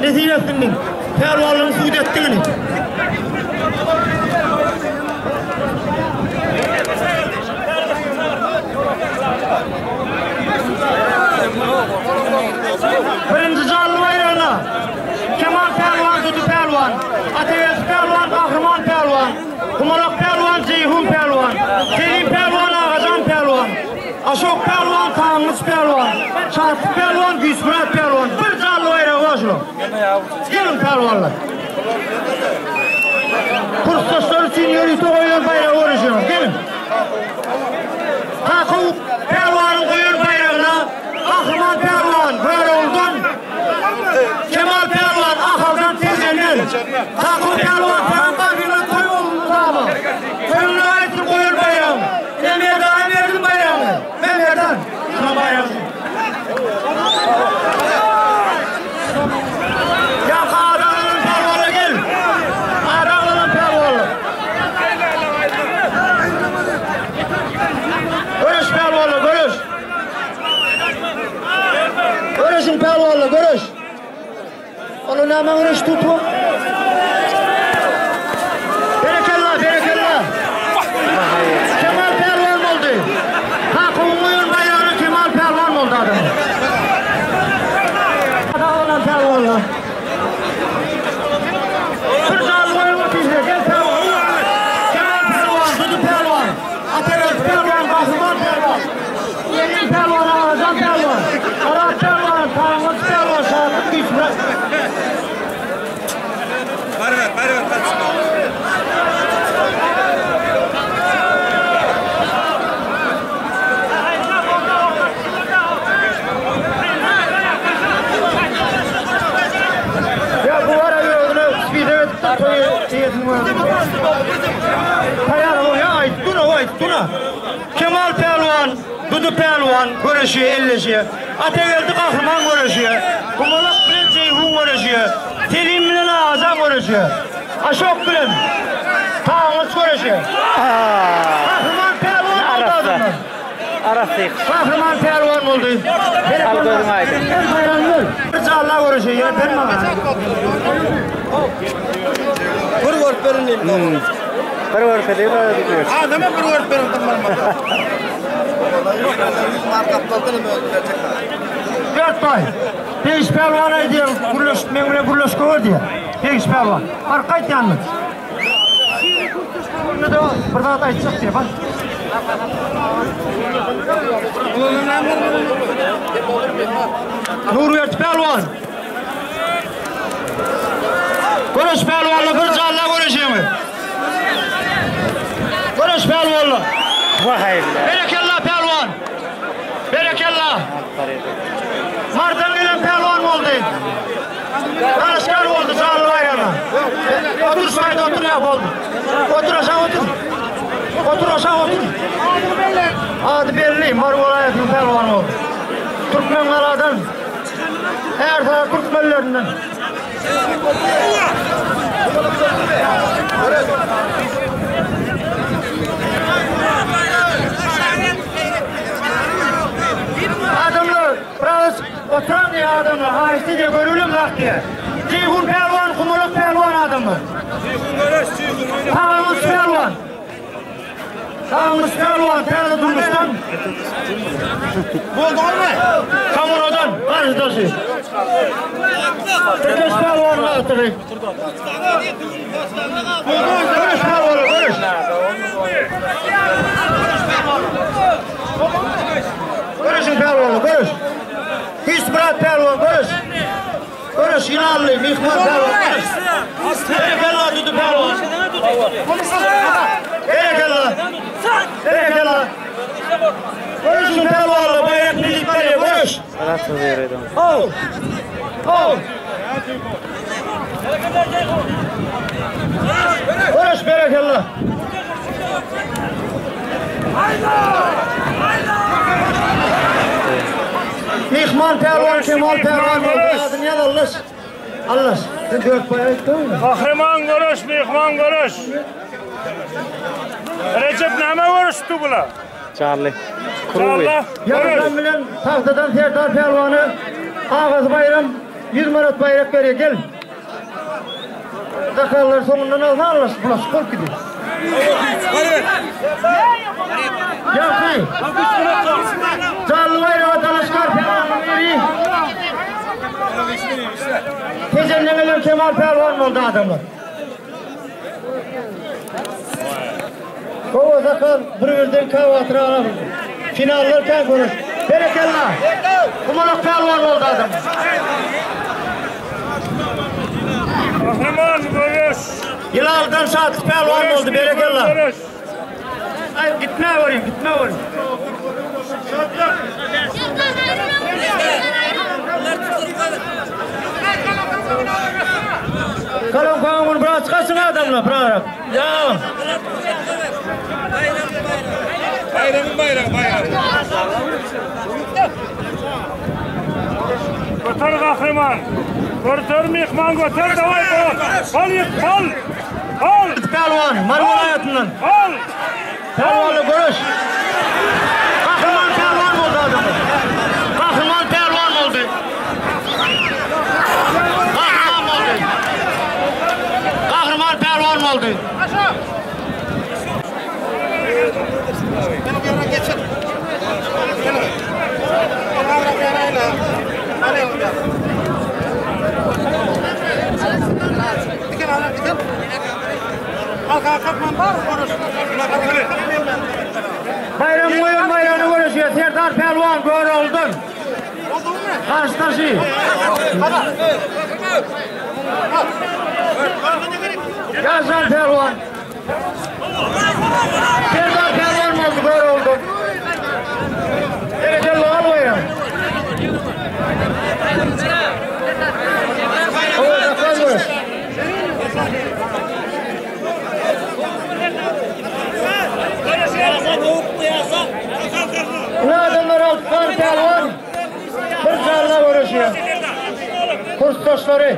Nesip etsin diň. Pälwanlygyň subut etdigini. Birinji janly baýragyna Kemal pälwan, Dudy pälwan, Atageldi pälwan, Gahryman pälwan, Gumalak pälwan, Jeýhun pälwan, Selim pälwan, Agajan pälwan, Aşok pälwan, Taňňyç pälwan, Şatlyk pälwan, Güýçmyrat pälwan. Bir janly baýragy bar şulaň. Geliň pälwanlar. Kursdaşlar üçin ýörite goýlan baýragy görüşüň. Geliň. Kakow pälwanyň goýan baýragyna Gahryman pälwan Görogludan, Kemal pälwan Ahaldan Tejenden, Kakow pälwan saňa bagyna toý bolsun mydama. Toýuňda aýtdyr goýan baýragyň. Ine Merdana berdim baýragyňy. Men Merdan. Şuna baýrak üçin. Ýa-ha adaglanan pälwana gel. Adaglanan pälwanlar. Göreş pälwanlar, göreş. Göreşiň pälwanlar, göreş. Ola näme göreş tutup? Berekella, berekella. Kemal pälwan boldy. Kakowyň goýan baýragyna Kemal pälwan boldy adam. Adaglanan pälwanlar. Bir janly goýup otyrlar. Gel pälwan. Kemal pälwan, Dudy pälwan, Ataberdi pälwan, Gahryman pälwan, Emin pälwan, Agajan pälwan, Myrat pälwan, Taňňyç pälwan, Şatlyk Güýçmyrat. Baryber, baryber, kaçma. Ýa bu wara özüne spide edipdir toý eýesiniň özüne. Taýýar bol ýa aýt duna aýt duna. Kemal pälwan, Dudy pälwan göreşýär elleşýär. Atageldi gahryman göreşýär. Gumalak bilen Jeýhun göreşýär. Selim bilen Agajan göreşýär. Aşok bilen Taňňyç göreşýär. Gahryman pälwan boldy adamlar. Arasy. Gahryman pälwan boldy. Al gözüň aýdyň. Sen haýran bol. Bir jalla göreşýär, ýene berme maňa. Bir görüp berin diýdim. Bir görse diýip özi. Adama bir görüp berin tırmanmasa. Dört baý. Begiş pälwan aýdýar, gürleşip meň bilen gürleşip gör diýýär. Begiş pälwan. Bar gaýt ýanyna. Indi-de bir zat aýtjak diýýär, bar. Nurberdi pälwan. Göreş pälwanla bir jalla göreşeňiz. Göreş pälwanla. Waý. Berekella pälwan. Berekella. Mardan gelen pälwan boldy. Dalaşgär boldy janly baýragyna. Otur şaýda otur ýa boldy. Otur aşak otur. Otur aşak otur. Ady belli Mary welaýatynyň pälwany boldy. Türkmengaladan Ärsary türkmenlerinden. Adamlar biraz oturan diýýär adamlar, haýyşt edýär, göreliň zat diýýär. Jeýhun pälwan, Kumalak pälwan adamlar. Jeýhun göreş, Jeýhun oýna. Taňňyç pälwan. Taňňyç pälwan täze durmuşdan. Boldy olmy? Kommunadan garşydaşy. Tekeş pälwanyň agtygy. Göreş pälwanlar, göreş. Göreşiň pälwanlar, göreş. Güýçmyrat pälwan, göreş. Göreş Ýynally, myhman pälwan, göreş. Berekella Dudy pälwan. Berekella. Berekella. Göreşiň pälwanlar, baýrak milli berýär, göreş. Ho! Ho! Göreş berekella. Myhman pälwan Kemal pälwan boldy. Adyny ýaz Allaş. Allaş. Sen dört baý aýtdyňmy? Gahryman göreş, myhman göreş. Recep näme göreşdi bular? Janly. Kruwy. Janly. Ýaňydan bilen tagtadan Serdar pälwany Agasy Baýram. 100 manat baýrak berýär, gel. Sakallar soňundan alsa allas, bulaşyk bolup gidiyor. Ýagşy. Janly baýraga dalaşgär pälwanyň biri. Tejenden gelen Kemal pälwan boldy adamlar. Gowa sakal bir-birden kawatyr alar. Finallar kän görüş. Berekella. Kumalak pälwan boldy adam. Kahraman göreş. Ýylaldan Şatlyk pälwan boldy. Berekella. Göreş. Ay gitme göreyim, gitme göreyim. Kalon kanun biraz çıkarsın adamla bırak. Ya. Bayramın bayrağı bayram. Götür kahraman. Götür mihman götür davay bol. Al yık al. Al. Pälwan, Mary welaýatyndan. Al. Pälwanly göreş. Kahraman pälwan boldy adamlar. Kahraman pälwan boldy. Kahraman boldy. Kahraman pälwan boldy. Bayram goýan baýragyny göreşýär. Serdar Pälwan Görogludan. Garşydaşy. Ýaşar Pälwan. Serdar Pälwan boldy Görogludan. Berekella al baýragyny. Owa, saklan göreş. Ne adamlar Altıkan Pälwan bir canla göreşýär. Kursdaşlary.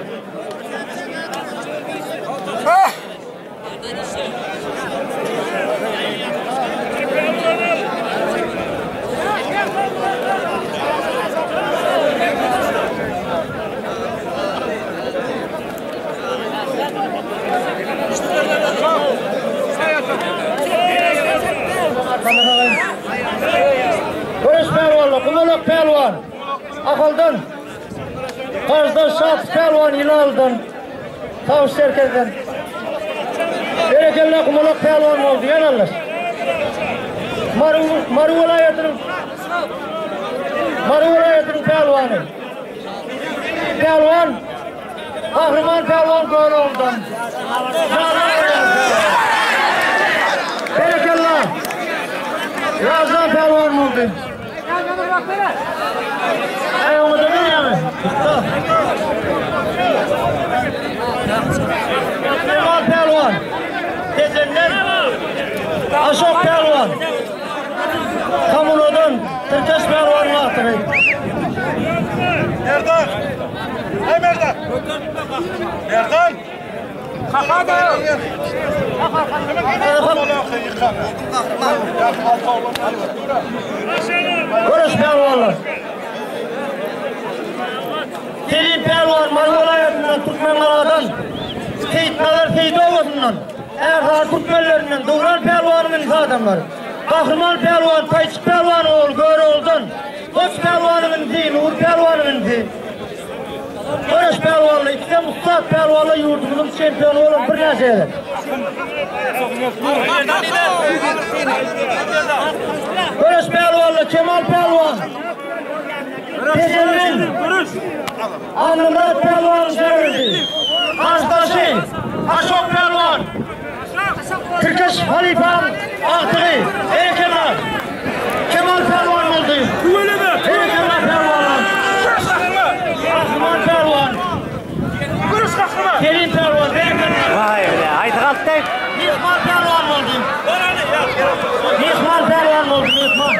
Göreş pälwanlar, Kumalak pälwan. Ahaldan. Garzdan Şat pälwan Ýylaldan. Tawus serkerden. Berekella Kumalak pälwan boldy, ýanallaş. Mary, Mary welaýatynyň Mary welaýatynyň pälwany. Pälwan Kahraman pälwan Görogludan. Berekella. Razan pälwan boldy. Ay onu da bilmiyorum. Kemal Pehlivan. Tezenden Aşok Pehlivan. Kamulodan Türkeş Pehlivan'ın atını. Merdan. Hey Merdan. Merdan. Görüş pehlivanlar. Selim Pehlivan Mary welaýatyndan Türkmengalardan Seýitnazar Seýidowasyndan Ärsary Türkmenlerinden Döwran Pehliwanyň inisi adamlar. Gahryman Pehliwan Taýçyk Pehliwan ogly Görogludan Goç Pehliwanyň inisi Nur Pehliwanyň inisi. Göreş pehliwanlar ikisem ussat pehliwanlar ýurdumyzyň çempiony bolan birnäçe gezek. Göreş pehliwanlar Kemal Pehliwan. Tejenli Annamyrat Pehliwan şägirdi. Garşydaşy Aşok Pehliwan. Tirkeş Halypaň agtygy Berekella. Kemal Pehliwan boldy. Berekella pehliwanlar. Gahryman Pehliwan. Selim Pehliwan berekella. Vay be, aýdyk altdy. Mihman Pehliwan boldy. Mihman Pehliwan boldy, Mihman.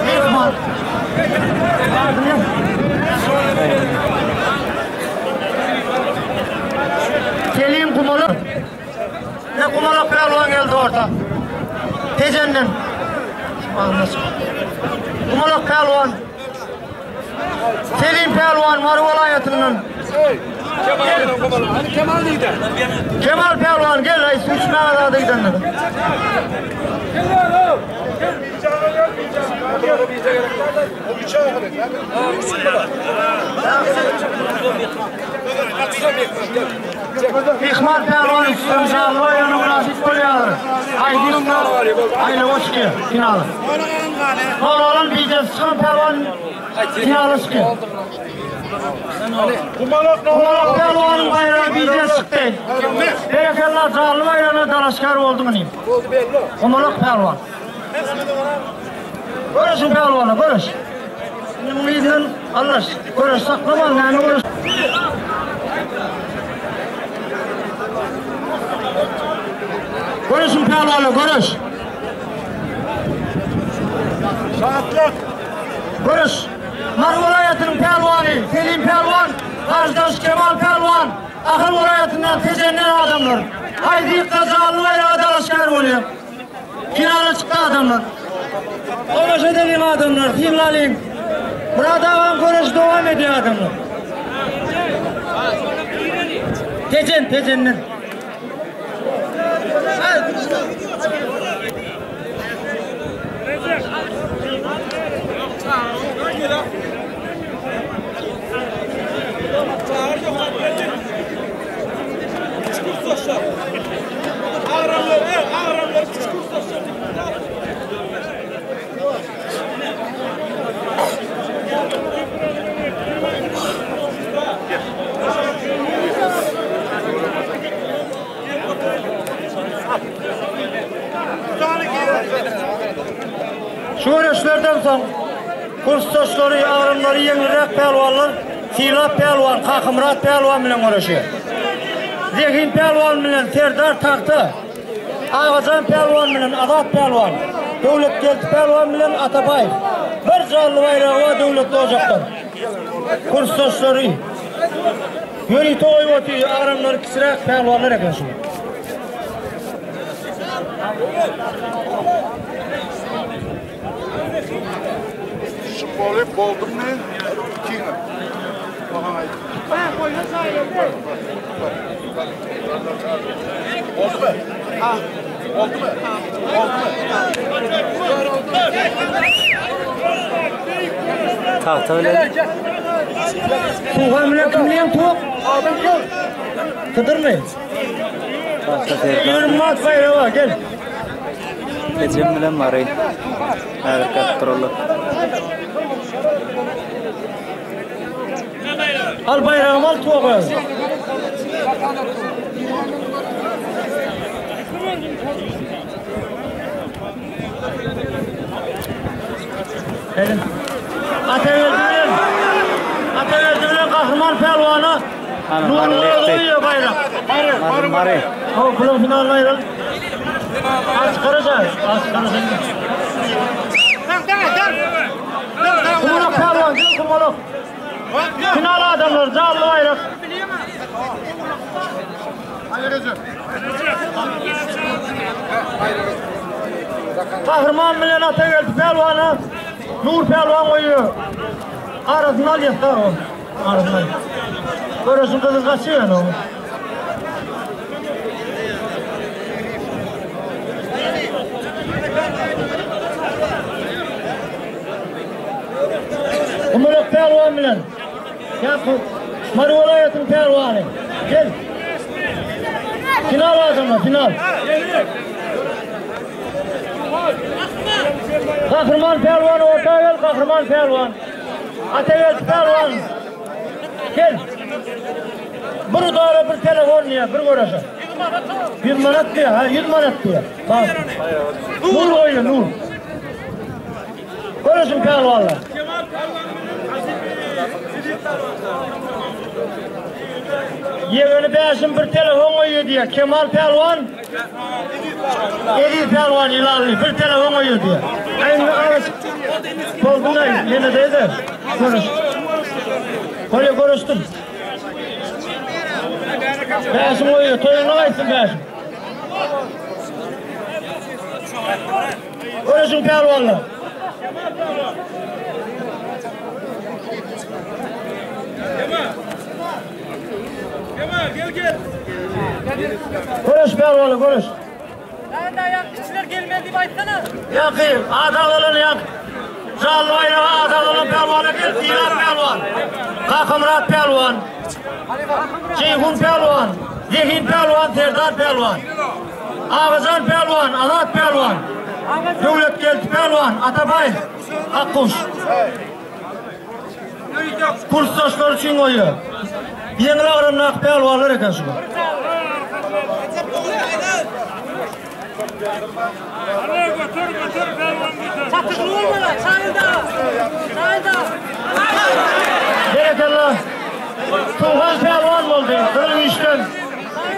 Mihman. Selim Kumalak. Ne Kumalak Pehliwan geldi orta. Tejenden. Kumalak Pehliwan. Selim Pehliwan Mary welaýatyndan. welaýatyndan. Kemal Pälwan gel, aý suw içmäge zada gidendir. Myhman Pälwan üstün janly oýuna mynasyp bolýar. Aýdyň aýlawa çykýar finala. Soralan bijesi çykan pälwan finala çykýar. Kumalak pälwanyň baýragy bijesi çykdy. Berekella janly baýragyna dalaşgär bolduň inim. Kumalak pälwan. Göreşiň pälwana göreş. Indi muň yzyndan Allaş göreş saklaman näme göreş. Göreşiň pälwana göreş. Şatlyk. Göreş. Mary welaýatynyň pälwany Selim pälwan, Gardaş Kemal pälwan, Ahal welaýatyndan Tejenden adamlar. Haýsy janly baýraga dalaşgär bolýar. Finala çykdy adamlar. Tomaşa edeliň adamlar, synlalyň. Myrat agaň göreşi dowam edýär adamlar. Tejen, Tejenden. Şu göreşlerden soň kursdaşlary, agramlary ýeňilräk pälwanlar Sylap pälwan, Kakymyrat pälwan bilen göreşýär. Zehin pälwan bilen Serdar Tagta, Agajan pälwan bilen Azat pälwan, Döwletgeldi pälwan bilen Atabaýew. Bir janly baýragy bar Döwletli ojakdan. Kursdaşlary ýörite goýup otyr, agramlary kiçiräk pälwanlar eken şu. Şupoly boldum ne? Kina. Oldu mu? Oldu mu? Oldu mu? Tagta bilen Tuğan bilen kim bilen tuğ? Kıdırmy? Tagta Serdar. 20 manat baýragy gel. Tejen bilen Mary. Häzir gatyp durarlar. Al baýragymy al tuğa goýalım. Gelin. Atageldi bilen Atageldi bilen Gahryman pälwana Ana, Nurly Mary goýuyor baýrak. Mary, Mary. O pulun finalına ayrıl. Az çıkaracağız. Az çıkaracağız. Kumalak pälwan, gel kumalak. Final adamlar, canlı bayrak. Kahraman bilen ata geldi pälwana. Nur pälwan goýuyor. Arasını al yastar o. Arasını al. Görürsün kızı kaçıyor o. Kumalak pälwan bilen. Ya Mary welaýatynyň pälwany. Gel. Final adamlar, final. Kahraman pälwan orta gel, kahraman pälwan. Atageldi pälwan. Gel. Bir udara bir telefon diye, bir göreşe. 100 manat diye, ha 100 manat diye. Bak. Nur koyuyor, nur. Göreşin pälwanlar. Ýegeni bäşim bir telefon goýuyor diye. Kemal Pälwan Edil Pälwan Ilalli bir telefon goýuyor diye. Aynı araç Boldu da yine de de. Görüş. Böyle görüştüm. Bäşim goýuyor. Toýuny aýtsyn bäşim. Görüşün pälwanlar. Göreş pälwanlar, göreş. Kiçiler gelmez diýip aýtsana. Ýaňky adam bolan ýaňky Janly baýraga adam bolan pälwana gel, Sylar pälwan. Kakamyrat pälwan. Jeýhun pälwan. Zehin pälwan, Serdar pälwan. Agajan pälwan, Azat pälwan. Döwletgeldi pälwan, Atabaý Akguş. Kursdaşlar üçin goýýar. Ýeňil agramdaky pälwanlar eken şular. Hadi götür götür pehlivan götür. Çatyşly bolmaly, Şaýyl daga. Şaýyl daga. Berekella. Tugan pälwan boldy. Gyzyl işden.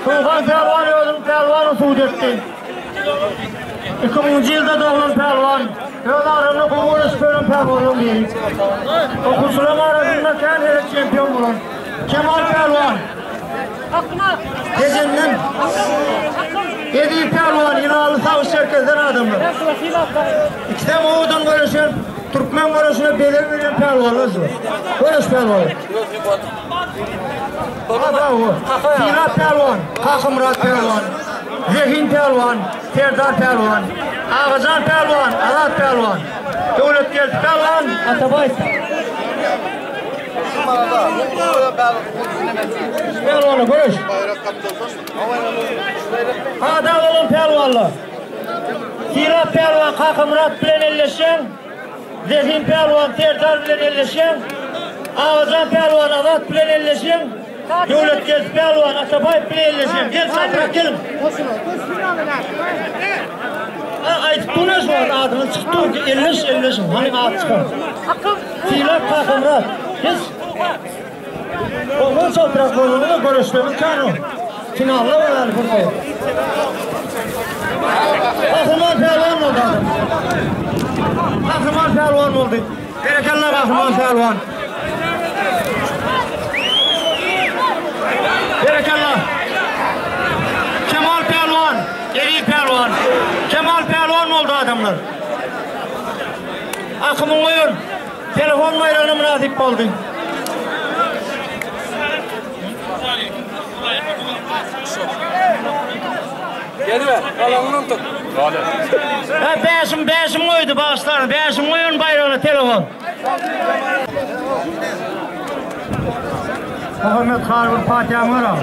Tugan pälwan özüni pälwan subut etdi. 2000-nji ýylda doglan pälwan. Öz agramynda gowy göreşip ýören pälwanlaryň biri. Okuwçylaryň arasynda kän gezek çempion bolan Kemal pälwan. Tejenden Eziz pälwan, Ýylanly sag Çerkezden adamlar. Ikisem owadan göreşen, türkmen göreşine bezeg berýän pälwanlar şu. Göreş pälwany. Sylap pälwan, Kakymyrat pälwan, Zehin pälwan, Serdar pälwan, Agajan pälwan, Azat pälwan, Döwletgeldi pälwan, Atabaý Pälwanlar göreş. Ada bolan pälwanlar. Sylap pälwan Kakamyrat bilen elleşen, Zehin pälwan Serdar bilen elleşen, Agajan pälwan Azat bilen elleşen, Döwletgeldi pälwan Atabaýew bilen elleşen. Gel çatrak gelin. Aýdyp durýar şu wagt adyňyz çykdy, elleş elleşiň. Hany at çykar. Sylap Kakamyrat. Geç. Ondan çatrak bolanda göreşlerimiz kän. Finalda bolar bu. Kahraman pälwan boldy adam. Kahraman pälwan boldy. Berekella kahraman pälwan. Berekella. Kemal pälwan, Eziz pälwan. Kemal pälwan boldy adamlar. Akymyň goýun. Telefon baýragyna mynasyp boldy. Geliver, kalanından tut. Ha, bäşim, bäşim goýdy bagyşlar. Bäşim goýun baýragyna telefon. Muhammed Han bir patiýaň bar.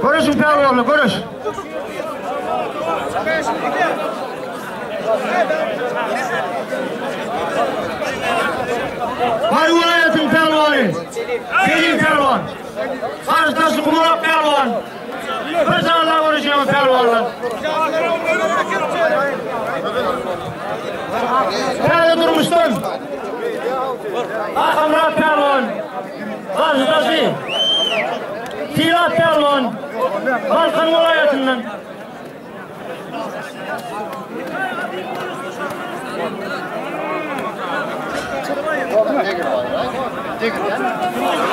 Görüşün pälwanlar, görüş. Mary welaýatynyň pälwany. Selim pälwan. Garşydaşy Kumalak pälwan. Bir jalla görüşýän pälwanlar. Täze durmuşdan Akamyrat pälwan. Garşydaşy Sylat pälwan. Balkan welaýatyndan.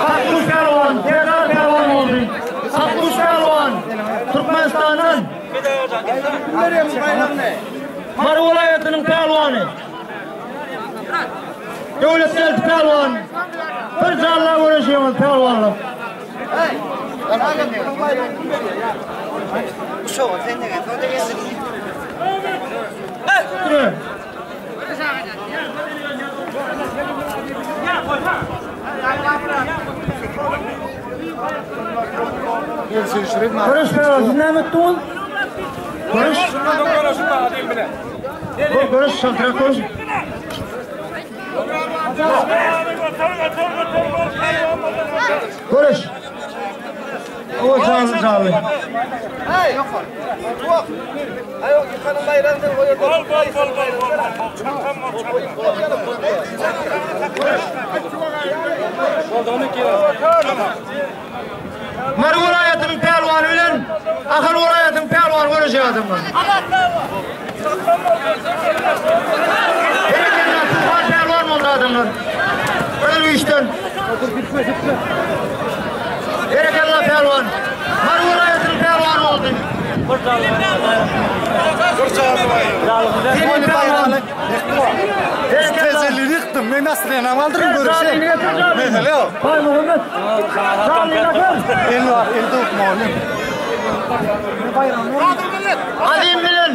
Kakmuş pälwan, Serdar pälwan boldy. Kakmuş pälwan Türkmenistandan. Mary welaýatynyň pälwany. Döwletgeldi pälwan. Bir jalla göreşýäňiz pälwanlar. Yürü. Görüş pälwan, siz näme etdiňiz? Görüş. Bu görüş, şaltırak görüş. Hadi götür götür götür. Bol pehlivan götür. Görüş. O canlı canlı. Bol bol bol bol bol bol. Çakan bol çakan. Mary welaýatynyň pälwany bilen Ahal welaýatynyň pälwany görüşýär adamlar. Berekella, Tuhan pälwan boldy adamlar. Gyzyl güýçden. Berekella pälwan. Mary welaýatynyň pälwany boldy. Selim pälwan. Berekella. Galdyrdım. Men nastreniýam galdyryn göreşe. Mesele ýok. Baý Muhammet. Žalyny getir. El bar, el döwük mugallym. Azim bilen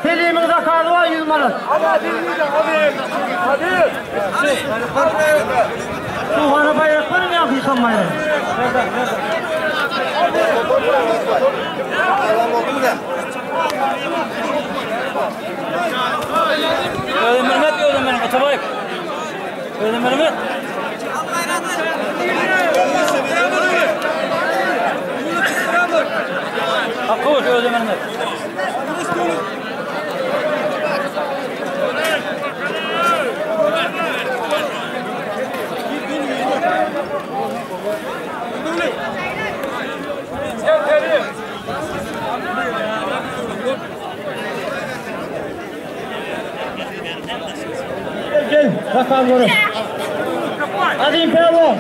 Selimiň zakazy bar 100 manat. Suhana baýrak berin ýa hyşam baýrak. Özüm bilmez, özüm benim Atabaýew. Özüm bilmez. Hakkı özüm bilmez. Gel gel zakaz görüş. Azim pälwan.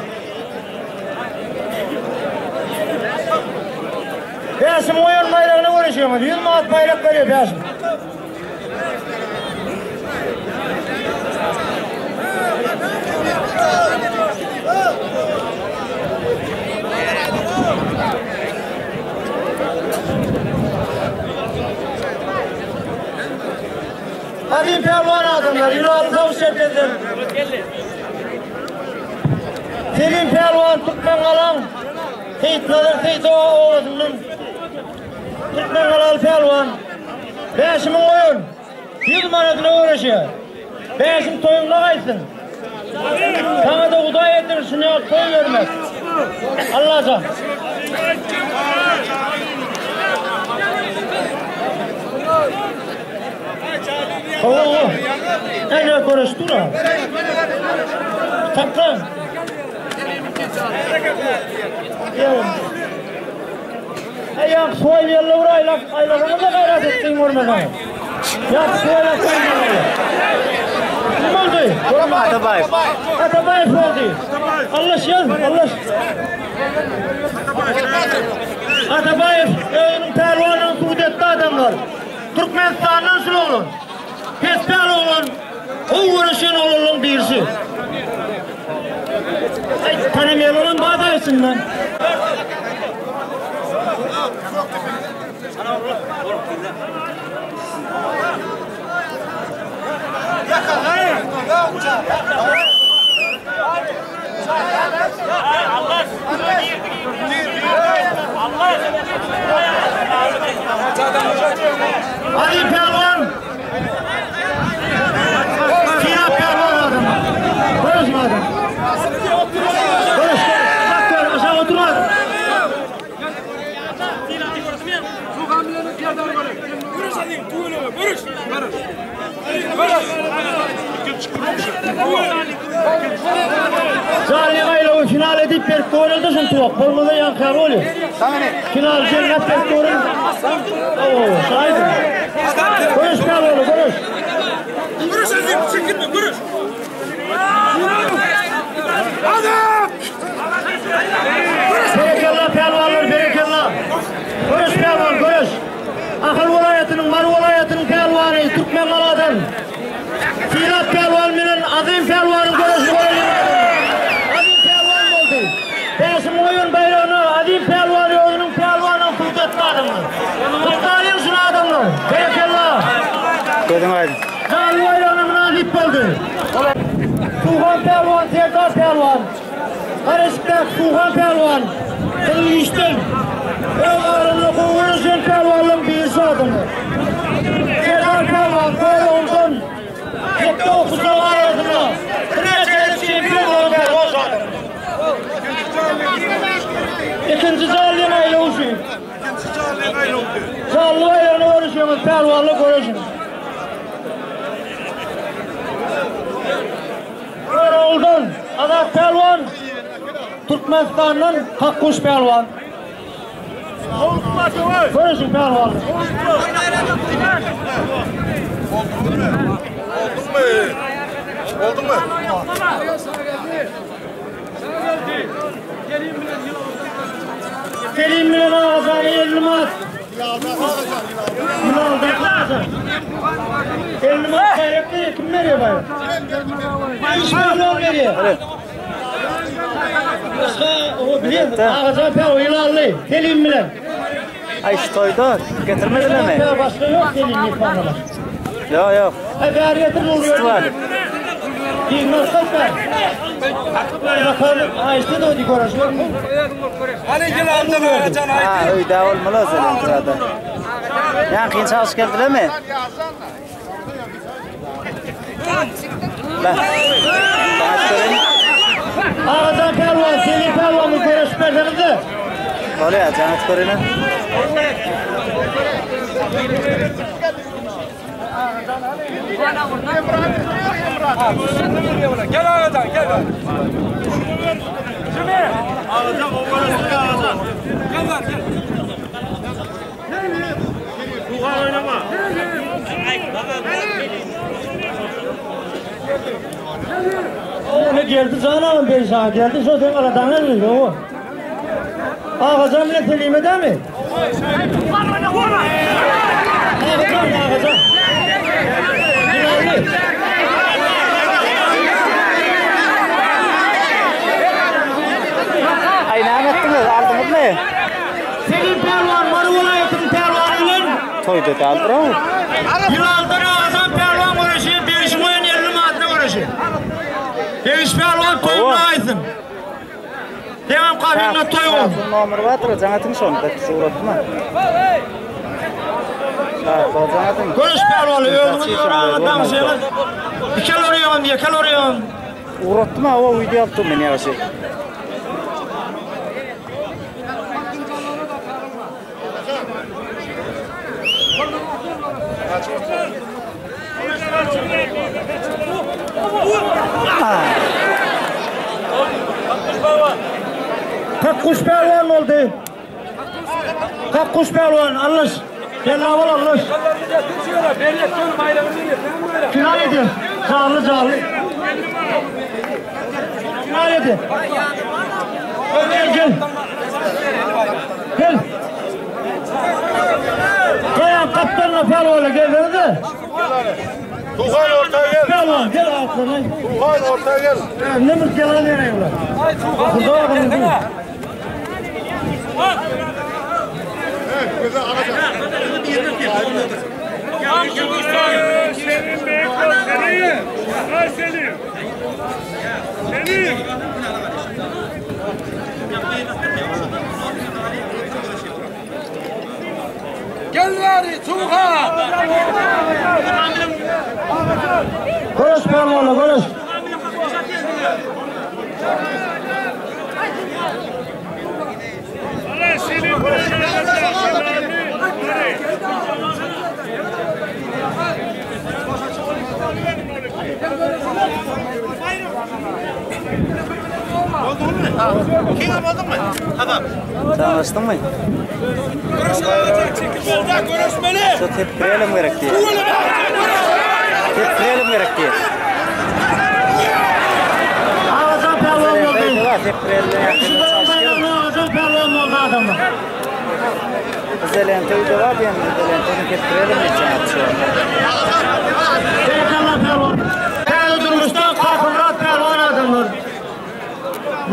Bäşim oýun baýragyna görüşýäňiz. 100 manat baýrak berýär Bäşim. Azim pälwan adamlar, Ýylaly sowuş şertlerden. Selim pälwan Türkmen galan, Seýitnazar Seýitowa obasyndan. Türkmen galaly pälwan. Bäşimiň oýun. 100 manadyna göreşýär. Bäşim toýuňda gaýtsyn. Saňa da Hudaý etdir şuny ýaly toý bermek. Allajan. Hawa. Ene göreş dura. Saklan. Ey yak soy yerle vur aylak aylakını da gayret ettin vurmadan. Yak soy Kim oldu? Atabaýew. Atabayev oldu. Allah yaz, Allah. Atabayev özünün pehlivanını sudetti adamlar. Türkmenistan'dan şul oğlun. Pespel oğlun. O uğraşan oğlun birisi. Ay tanımayan bağdaysın lan. Ali Pehlivan. Siyah pehlivan adamı. Konuşma adam. Konuş. Bak gör aşağı oturma. Zalim ayla final edip bir koruldu şun tuvak. Bolmadı yan karoli. Final cennet bir korul. Oo, şahit. Konuş pehlivanı konuş. Görüş Azim, çekinme, görüş. Adam! Berekella pehlivanlar, berekella. Görüş pehlivan, görüş. Ahal vilayetinin, Mary vilayetinin pehlivanı Türkmen Galadan. Sirat pehlivan bilen Azim pehlivanın görüşü görüyor. Azim pehlivan oldu. Bäşim oyun bayrağını Azim pehlivan özünün pehlivanın kudretli adamlar. Kutlayın şunu adamlar. Berekella. Gözüň aýdyn. Canlı bayrağına münasip oldu. Tuğhan pehlivan, Serdar pehlivan. Karışıklar Tuğhan pehlivan. Kızıl işten. Öz ağrını kovuruşun pehlivanlığın birisi adamı. Serdar pehlivan, böyle olsun. Yekte okusun arasında. Kıraçaylık şempiyon olan pehlivan adamı. İkinci canlı aile olsun. Canlı bayrağını görüşüyoruz, pehlivanlık görüşün. Köroğlu'dan Azat Pehlivan, Türkmenistan'dan Kakkuş Pehlivan. Görüşün pehlivan. Oldu mu? Selim bilen Ağazan'ı 50 manat. Ýylalda Agajan. 50 manat baýrak berýär. Kim berýär baýrak? Begiş pälwan berýär. Başga o bilýän Agajan pälwan Ýylanly Selim bilen. Aý şu toýda getirmedilermi? Başga ýok Selim myhmanlar. Ýok ýok. Aý bäri getir ol Festiwal. Ha öýde bolmaly o zelentrada. Ýa kyn çalyş geldilermi? Beh. Saat görelim. Agajan pälwan, Selim pälwan bir göreşip berseňizde. Bolýar, jaňat görelim. Gel Ağacan gel. Kimi? Ağacan, o göreşip ağacan. Gel lan gel. Tuğan oynama. O ne geldi canım ben sana geldi. Şu sen aradan elinde o. Ağacan bile Selim eder mi? Ağacan, ağacan. Yılanlı. Aý näme etdiňiz? Aldyňyzmy? Selim pälwan, Mary welaýatynyň pälwany bilen Toýda däldir o. Ýylaldan Ağacan pälwan göreşi, Begişiň oýun 50 manatına göreşi. Begiş pälwan toýuny aýsyn. Devam kabinine toý olsun. Şahsyň nomeri bardyr, jaň atyň şony, belki ugratma. Şahsa jaň atyň. Göreş pälwany özüňiz ýoraňyz daňşyňyz. Ikel orýan, ýekel orýan. Ugratdym ha, o video alyp men ýagşy. Kakkuş pälwan boldy. Kakkuş pälwan, Allaş. Gel awal Allaş. Final edin. Canlı canlı. Final edin. Gel gel. Gel. Kayan kaptanla pälwana gel de. Tuğan ortaya gel. Pälwan gel altına. Tuğan ortaya gel. Ne mi gelen nereye ulan? Burada bakalım. Selim Beykoz, Selim. Ay Selim. Selim. Gel gari Tuğan. Konuş pälwanla konuş. Allah Selim Beykoz. Tanışdyňmy? Şu tepkirelim gerek diýip. Tepkirelim gerek diýip. Ağacan pälwan boldy. Tepkirelim. Şundan bayramlı ağacan pälwan boldy adamlar. Zelente öýde bar diýen, zelenteni tepkirelim diýip. Berekella pälwan. Täze durmuşda Kakymyrat pälwan adamlar.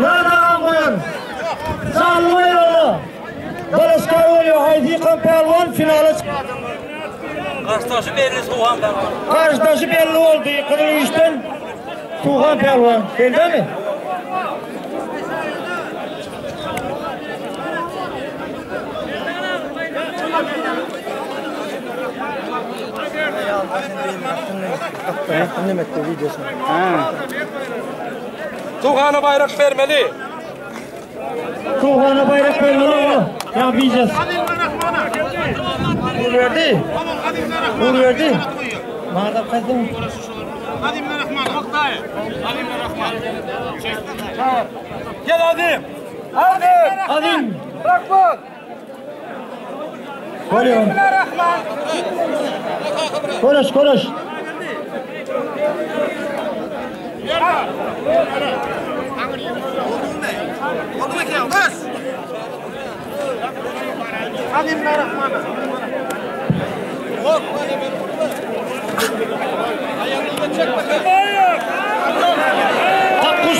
Nereden koyun? Sallı yola. Barışkay oluyor. Haydi kan pälwan finale çıktı. Garşydaşy belli Suhan pälwan. Karşıdaşı belli oldu. Kızıl işten Tuğhan pälwan. Belli mi? Ha. Tuğan'a bayrak vermeli. Tuğhan'a bayrak vermeli o. Ya bileceğiz. Vur verdi. Vur verdi. Bana da kaydın. Gel Adim. Adim. Adim. Rahman. Koruyor. Konuş konuş. Kakkuş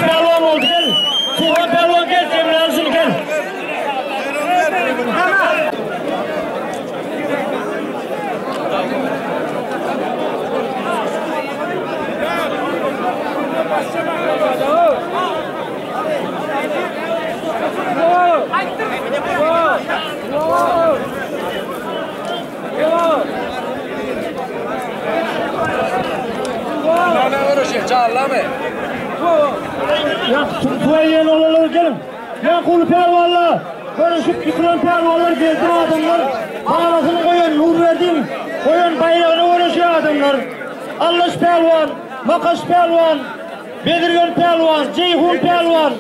pälwan boldy gel. Suhan pälwan gel jemläli şuny gel. Ýa suwa oglanlar geliň. Ýa uly pälwanlar, göreşip ýykylan pälwanlar geldi adamlar. Balasyny goýan Nurberdiň goýan baýragyna göreşýär adamlar. Allaş pälwan, Makaş pälwan, Bezirgen pälwan, Jeýhun pälwan,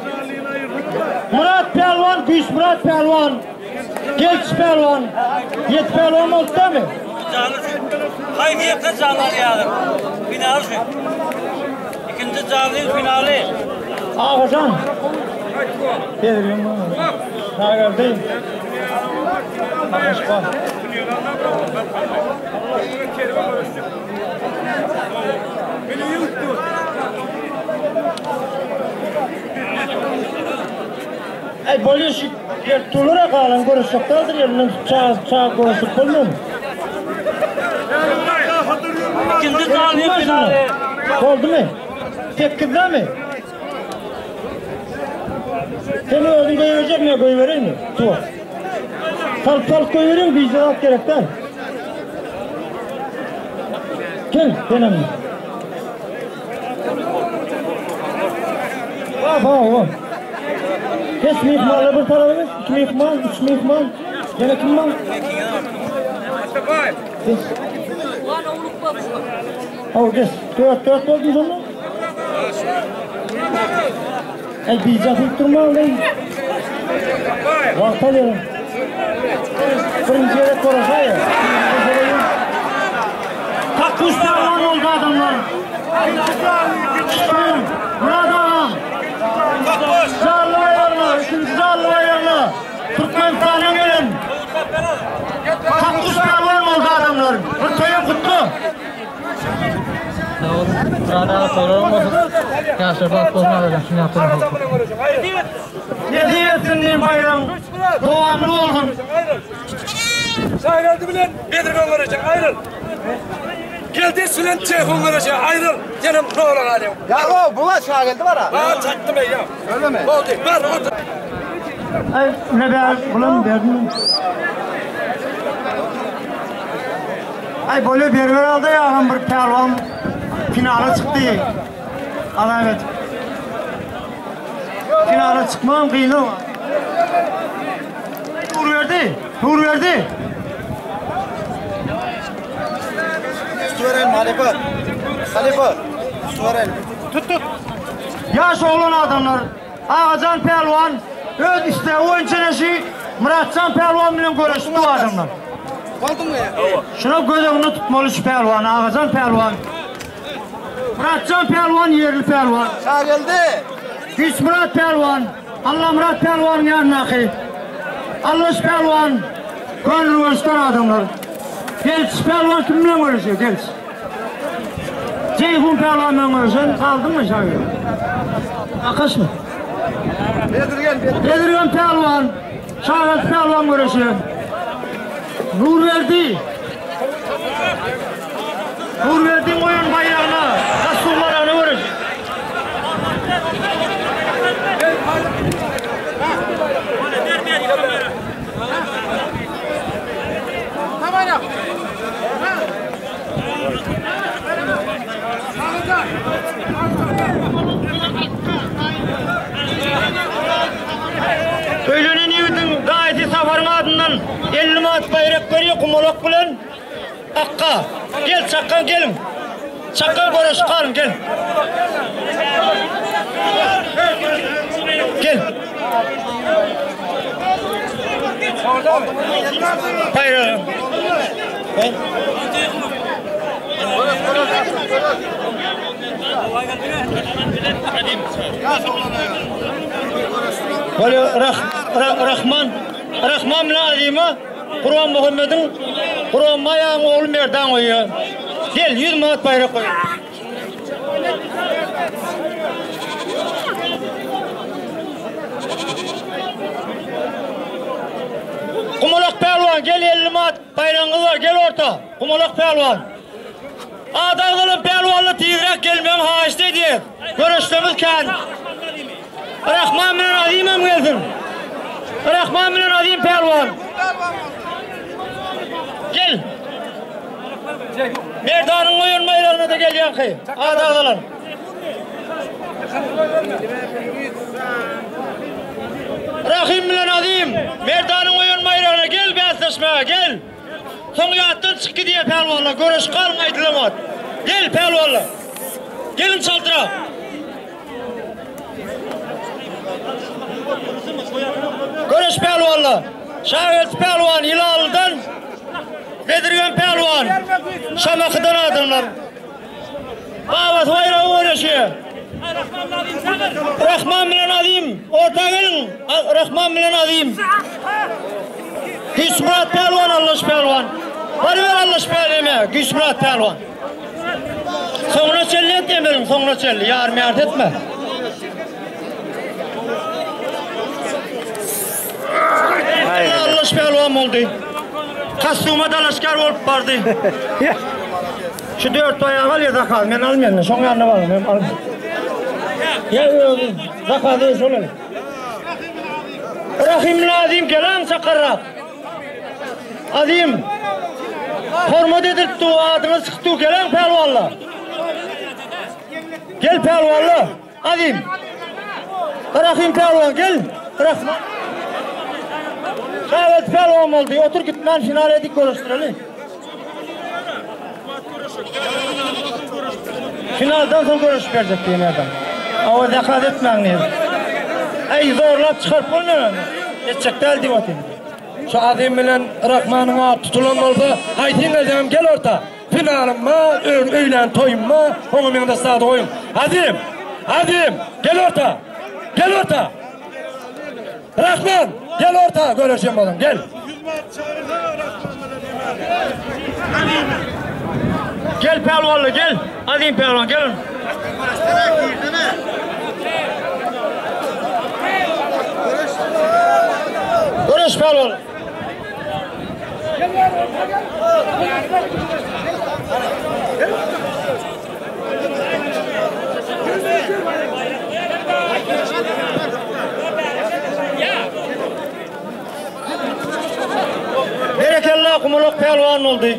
Myrat pälwan, Güýçmyrat pälwan, Gelç pälwan, Ýet pälwan boldy dämi? Haýsy ýeke janly alýadyr? Finaly şu. Ikinji janlyň finaly. Agajan. Bezirgen bu. Şageldi. Makaş bar. Äý bolýa şu gelip durlar-a galan görüşjek däldir elinden tutup çaga çaga görüşip bolmamy? Ikinji janly finaly. Boldumy? Sekizdemi? Sen özüň goýberjekmi ýa goýbereýinmi? Suwa. Salyp salyp goýbereýin bijä zat gerek däl. Gel senem. Ha ha. Kes myhmanlar bir tarafa geç. Iki myhman, üç myhman. Ýene kim bar? Kes. Hawa geç. Dört dört boldy şonda. Ey bija diýip durmaly. Wagt alýaryn. Birinji gezek görüşäýe. Kakkuş pälwan boldy adamlar. Şükür. Murat agam. Janly baýragyna, ikinji janly baýragyna Türkmenistandan gelen Kakkuş pälwan boldy adamlar. Bir toýuň gutly. Sag boluň. Murat aga toýlaryň bolsun. Ýaşlar bagt bolsun Allajan şuny ýapyň. Nesip etsin diýen baýram dowamly bolsun. Şageldi bilen Bedirgen göreşe aýryl. Geldiş bilen Jeýhun göreşe aýryl. Senem nola galýaň. Ýa o bu Şageldi bar ha. Ha çatdym eýýäm. Öylemi? Boldy. Bar otur. Aý ne ber bulam berdim. Aý bolýa berber aldy agam bir pälwan finala çykdy. Alamet. Finala çykmam gyny. Nurberdi, Nurberdi. Tutuberelim halypa. Halypa. Tutuberelim. Tut tut. Ýaş oglan adamlar Agajan pälwan öz islegi boýunça neşi Myratjan pälwan bilen göreşdi bu adamlar. Bolduňmy? Şuna göz öňünde tutmaly şu pälwan Agajan pälwan. Myratjan pälwan ýerli pälwan. Şageldi. Güýçmyrat pälwan Allamyrat pälwanyň ýanyndaky Allaş pälwan Köneürgençden adamlar. Gelç pälwan kim bilen göreşýär gelç. Jeýhun pälwan bilen göreşen galdyňmy şaýy? Akaşmy? Bezirgen. Bezirgen pälwan, Şagat pälwan göreşýär. Nurberdi. Nurberdiň goýan baýragyna, dasturbaragyna göreşýär. Öýlenen ýigidiň daýysy Saparyň adyndan 50 manat baýrak berýär Gumalak bilen Akga. Gel çakgan geliň. Çakgan göreşip galyň gel. Gel. Baýragy. Gel. Bolýa Rahman Rahman bilen Azima. Gurbanmuhammediň Gurbanbaý agaň ogly Merdan goýýar. Gel, 100 manat baýrak goýýar. Gumalak pälwan, gel 50 manat baýragyňyz bar, gel orta. Gumalak pälwan. Ady agzalan pälwanlar tizräk gelmegiňi haýyşt edýäs. Göreşlerimiz kän. Rahman bilen Azim hem gelsin. Rahman bilen Azim pälwan. Gel. Merdanyň goýan baýragyna-da gel ýaňky. Ady agzalan. Rahym bilen Azim Merdanyň goýan baýragyna gel bäsleşmäge gel. Soň ýatdan çyk gidýär pälwanlar. Göreş galyň aýdylan wagt. Gel pälwanlar. Geliň çaltrak. Göreş pälwanlar. Şageldi pälwan Ýylanlydan, Bedirgen pälwan Şamahydan adamlar. Babasy baýragy göreşýär. Rahman bilen Azim orta geliň. Rahman bilen Azim. Güýçmyrat pälwan Allaş pälwan. Baryber Allaş päleme Güýçmyrat pälwan. Soňuna çenli et emeliň soňuna çenli ýarym ýarty etme. Allaş pälwan boldy. Kostýuma dalaşgär bolup bardy. Şu dört baýagy al ýa zakaz men almaýan şoň ýanyna baryň men almaýan. Ýa özüň zakaz öz şol al. Rahim Lazim gelen çakarrak. Azim. Hormat edilip du adyňyz çykdy gelen pälwanlar. Gel pälwanlar. Azim. Rahim pälwan gel. Rahman. Şabat pälwan boldy. Otur gitmän final edip görüşdireli. Finaldan soň görüşüp berjek diýen adam. Awa zakaz etmäň diýen. Eý zorlap çykaryp bolmaýar ony. Etjek däl diýip otyryn. Şu Azim bilen Rahmanyň ady tutulan bolsa, haýsyň gelseňem gel orta. Finalym bar, öýlän toýum bar, oňa meň dostady goýuň. Azim! Azim! Gel orta! Gel orta! Rahman! Gel orta göreşen bolun, gel! Gel pälwanly gel! Azim pälwan gel! Göreş pälwan! Berekella Gumulak pälwan boldy.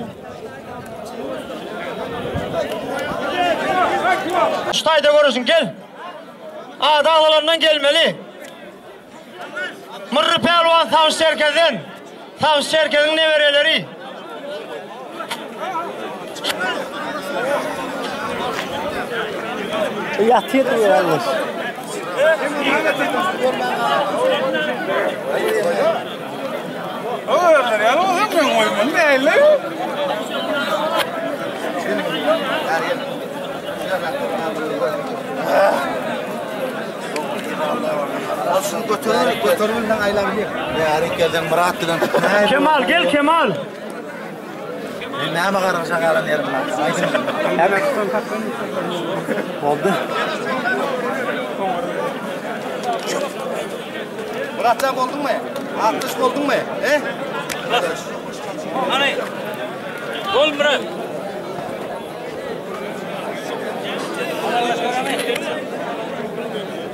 Şu taýda görüşiň gel. Ada agzalaryndan gelmeli. Myrry pälwan Sawş Çerkezden. Sawş Çerkeziň nebereleri. Ýatyr ýalňyş. Kemal gel Kemal. Näme garaşa galan ýerim bar. Boldy. Muratjan bolduňmy? 60 bolduňmy? E? Hany. Bol Murat.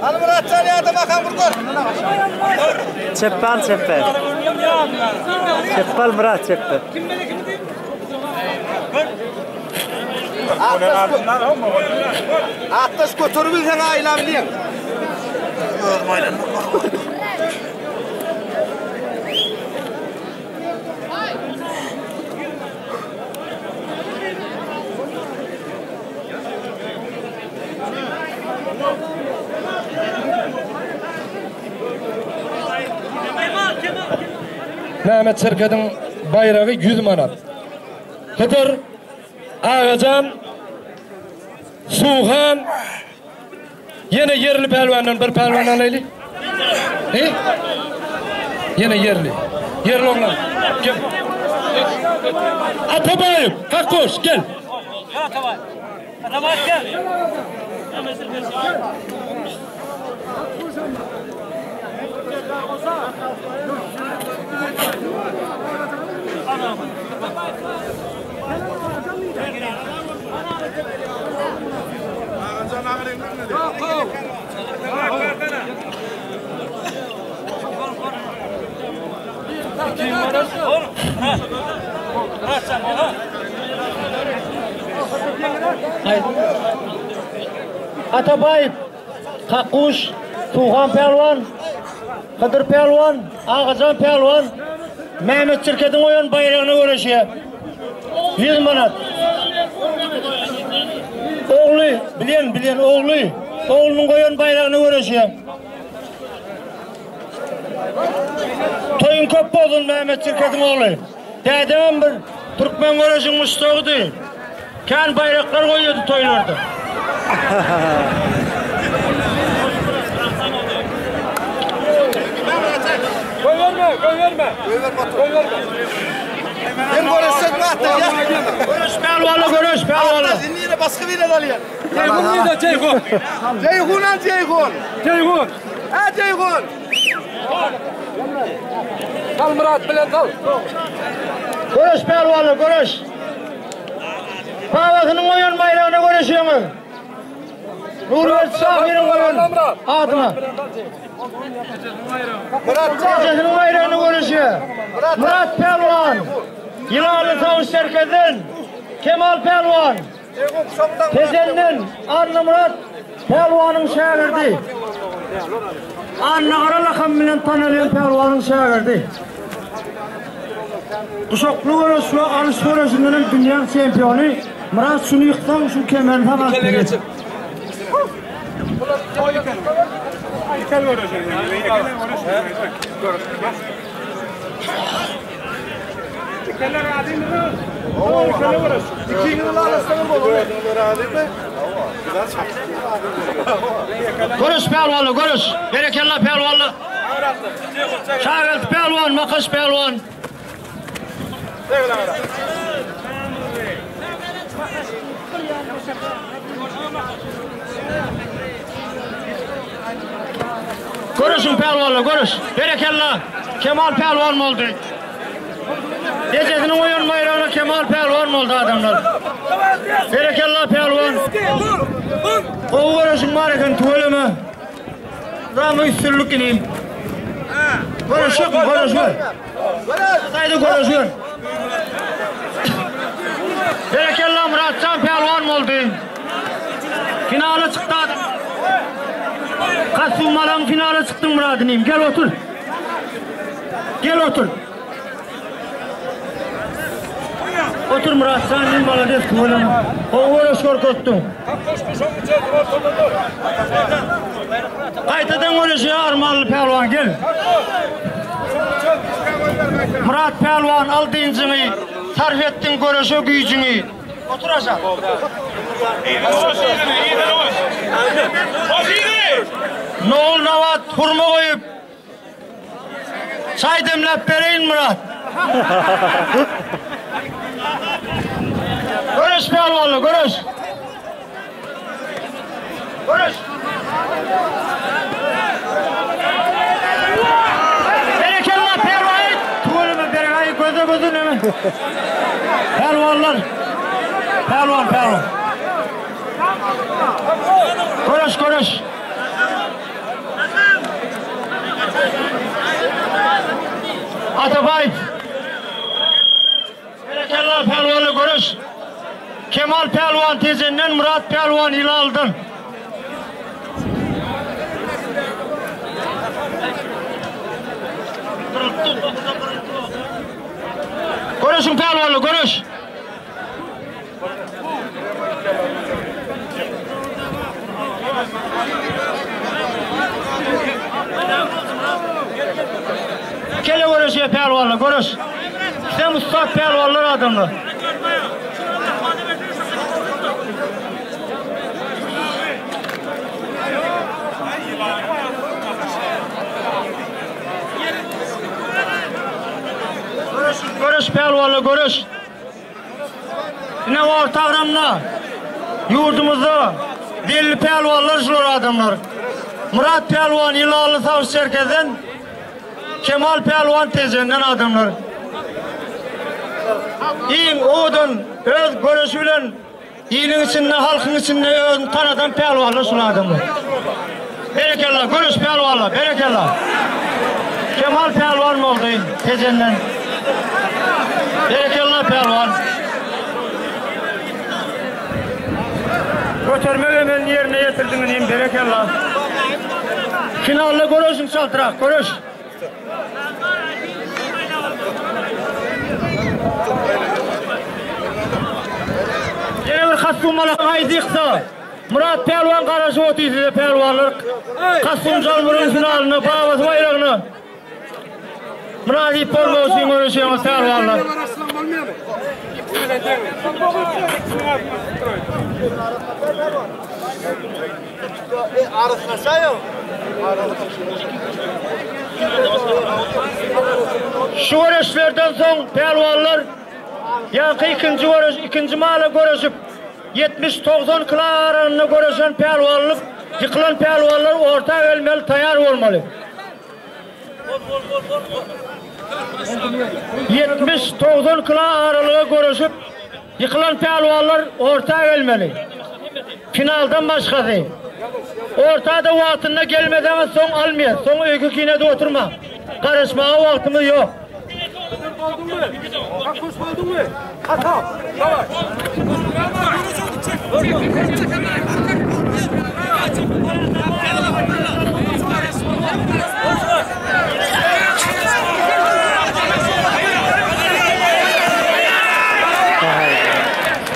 Hany Muratjan ýa-da bakan bir gör. Çepbe al çepbe. Çepbe al Murat çepbe. Atdaş göterip bilseň aýlap bilýäň. Özüm aýlanmak. Mehmet Çerkeziň baýragy 100 manat. Hydyr, Agajan, Suhan, Ýene ýerli pälwandan bir pälwan alaýly. He? Ýene ýerli. Ýerli oglan. Kim? Atabaýew, Kakkoş, gel. Atabaýew. Atabaýew gel. Atabaýew, Kakguş, Suhan pälwan, Hydyr pälwan, Agajan pälwan, Mehmet Çirkediň goýan baýragyna göreşýär. 100 manat. Ogly, bilen, bilen, ogly. Oglunyň goýan baýragyna göreşýär. Toýuň köp bolsun Mehmet Çirkesiň ogly. Dädemem bir türkmen göreşiň muşdagydy. Kän baýraklar goýýardy toýlarda. Goýberme, goýberme. Goýberme. Hem göreşsek mi atlar ya? Göreş pälwanla göreş pälwanla. Atlar şimdi yine başka birine alıyor. Ceyhun nirede Ceyhun? Ceyhun al Ceyhun. Ceyhun. Ha Ceyhun. Kal Murat bilen kal. Göreş pälwanla göreş. Babasynyň goýan baýragyna göreşýäňiz. Nurberdi şahyryň goýan adyna. Murat Ejesiniň baýragyna göreşýär. Murat pälwan. Ýylanly savaş serkezden Kemal pälwan. Ceyhun kuşaktan. Tejenden Annamyrat pälwanyň şägirdi. Annagara lakam bilen tanalýan pälwanyň şägirdi. Guşakly göreş we alyş göreşinden hem dünýäň çempiony Murat şuny ýyksaň şu kemerini saňa alyp berýän. İkiniz alasınız olur. Göreş pälwanly göreş. Berekella pälwanly. Şageldi pälwan, Makaş pälwan. Göreşiň pälwanlar, göreş. Berekella. Kemal pälwan boldy. Ejesiniň goýan baýragyna Kemal pälwan boldy adamlar. Berekella pälwan. Gowy göreşiň bar eken tüweleme. Rama üstünlik inim. Göreşik, göreşik. Haydi göreşik. Berekella Muratcan pälwan boldy. Finale çykdy adam. Kasum finale çykdyň Murat inim. Gel otur. Gel otur. Otur Murat sen inim malades tüweleme. Gowy göreş görkezdiň. Gaýtadan göreşe armanly pälwan gel. Murat pälwan al dynjyňy, sarf etdiň göreşe güýjüňi. Otur aşağı. Nol navat hurma goýup çay demläp bereýin Murat. Göreş pälwanlar, göreş. Göreş. Berekella pälwan. Tüweleme berekay göze gözüne. Pälwanlar. Pälwan, pälwan. Göreş, göreş. Atabaýew. Berekella pälwanly göreş. Kemal pälwan Tejenden, Murat pälwan Ýylaldan. Göreşiň pälwanly göreş. Kele göreşe pälwanlar göreş. Sen ussat pälwanlar adamlar. pälwanlar göreş. Ine orta agramda ýurdumyzda belli pälwanlar şular adamlar. Myrat pälwan Ýylanly Sawçy Çerkezden, Kemal pälwan Tejenden adamlar. Iň owadan öz göreşi bilen Iliň içinde, halkyň içinde özüni tanadan pälwanlar şul adamlar. Berekella, göreş pälwanlar, berekella. Kemal pälwan boldy Tejenden. Berekella pälwan. Götermek emelini ýerine ýetirdiň inim, berekella. Finalda göreşiň çaltrak, göreş. Ýene bir kostumala aýdyksa, Myrat pälwan garaşyp otyr size pälwanlar. Kostum jalbyryň finalyna, babasy baýragyna. Mynasyp bolmak üçin göreşýäňiz pälwanlar. Şu göreşlerden soň pälwanlar ýaňky ikinji göreş, ikinji mala göreşip, 70-90 kilo aralygynda göreşen pälwanlyk, ýykylan pälwanlar orta gelmeli, taýýar bolmaly. 70-90 kilo aralyga göreşip, Ýykylan pälwanlar orta gelmeli. Finaldan başgasy. Orta-da wagtynda gelmeseňiz soň almaýas. Soň öýke-kinede oturmaň. Garaşmaga wagtymyz ýok.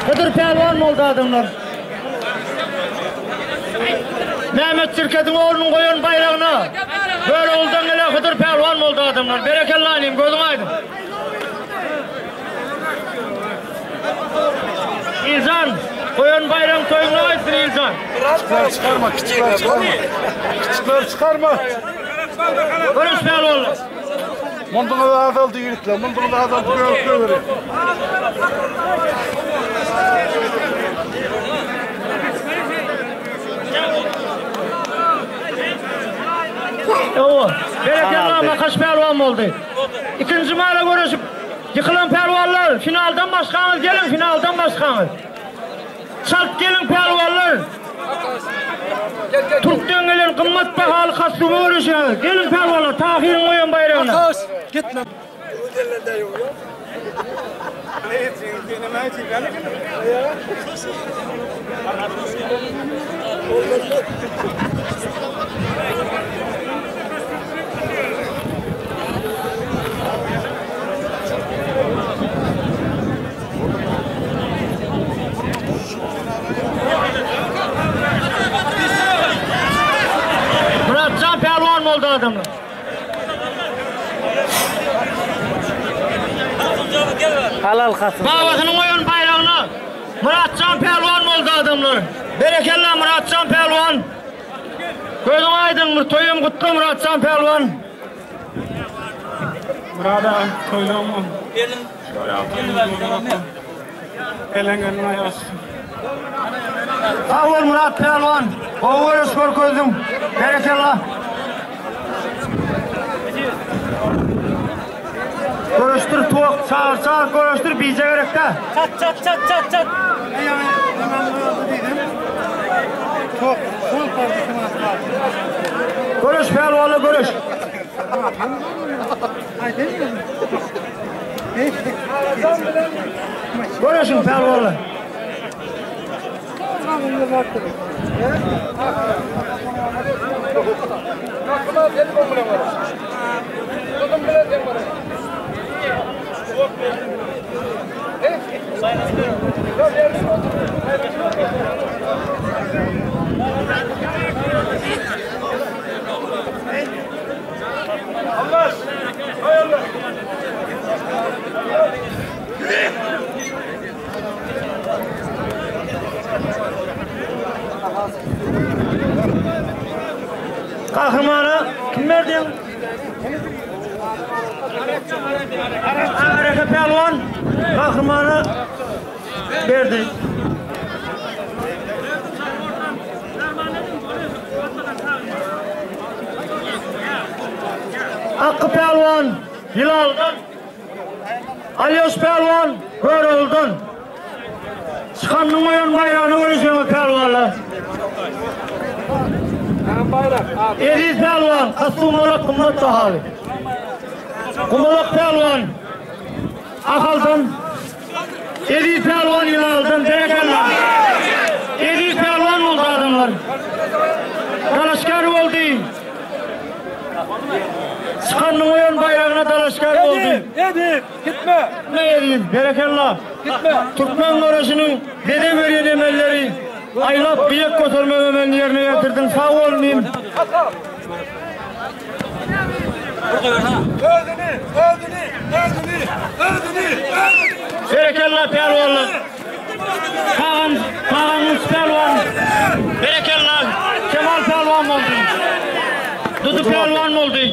Hydyr pälwan boldy adamlar. Mehmet Çirkediň oglunyň goýan baýragyna Görogludan gelen Hydyr pälwan boldy adamlar. Berekella inim, gözüň aýdyň. Iljan, goýan baýragyň toýuňa aýtsyn Iljan. Kiçikler çykarma, kiçikler çykarma. Kiçikler çykarma. Görüş pälwanlar. Munduňyz azaldy ýigitler, munduňyz azaldy bölüp goýberiň. Owa, berekella Makaş pälwan boldy. Ikinji mala göreşip ýykylan pälwanlar, finaldan başgaňyz geliň, finaldan başgaňyz. Çalt geliň pälwanlar. Türkden gelen gymmat bahaly kostyuma göreşýäňiz. Geliň pälwanlar, Tahyryň goýan baýragyna. Gitme. Muratjan pälwan boldy adamlar. Halal kasym. Babasynyň goýan baýragyna Muratjan pälwan boldy adamlar. Berekella Muratjan pälwan. Gözüň aýdyň, bir toýum gutla Muratjan pälwan. Murada toýlaň. Elen gelin aýasyn. Sag bol Murat pälwan. Gowy göreş görkezdiň. Berekella. Göreşdir tok, çagyr çagyr göreşdir bije gerekde. Çat çat çat çat çat. Göreş pälwanla göreş. Göreşiň pälwanlar. Gahrymana kim berdi? Araka pälwan Gahrymana berdi. Akky pälwan Ýylaldan, Alýoş pälwan Görogludan. Çykanyň goýan baýragyna göreşeňiz pälwanlar. Eziz pälwan, Kassumalak gymmat bahaly. Gumalak pälwan Ahaldan, Eziz pälwan Ýylaldan berekella. Eziz pälwan boldy adamlar. Dalaşgär boldy. Çykanyň goýan baýragyna dalaşgär boldy. Eziz, gitme. Gitme Eziz, berekella. Gitme. Türkmen göreşiniň bezeg berýän emelleri aýlap gyýak götermek emelini ýerine ýetirdiň. Sag bol inim. Özüni, özüni, özüni, özüni, özüni. Berekella pälwanlar. Tagan, Tagan Uç pälwan. Berekella. Kemal pälwan boldy. Dudu pälwan boldy.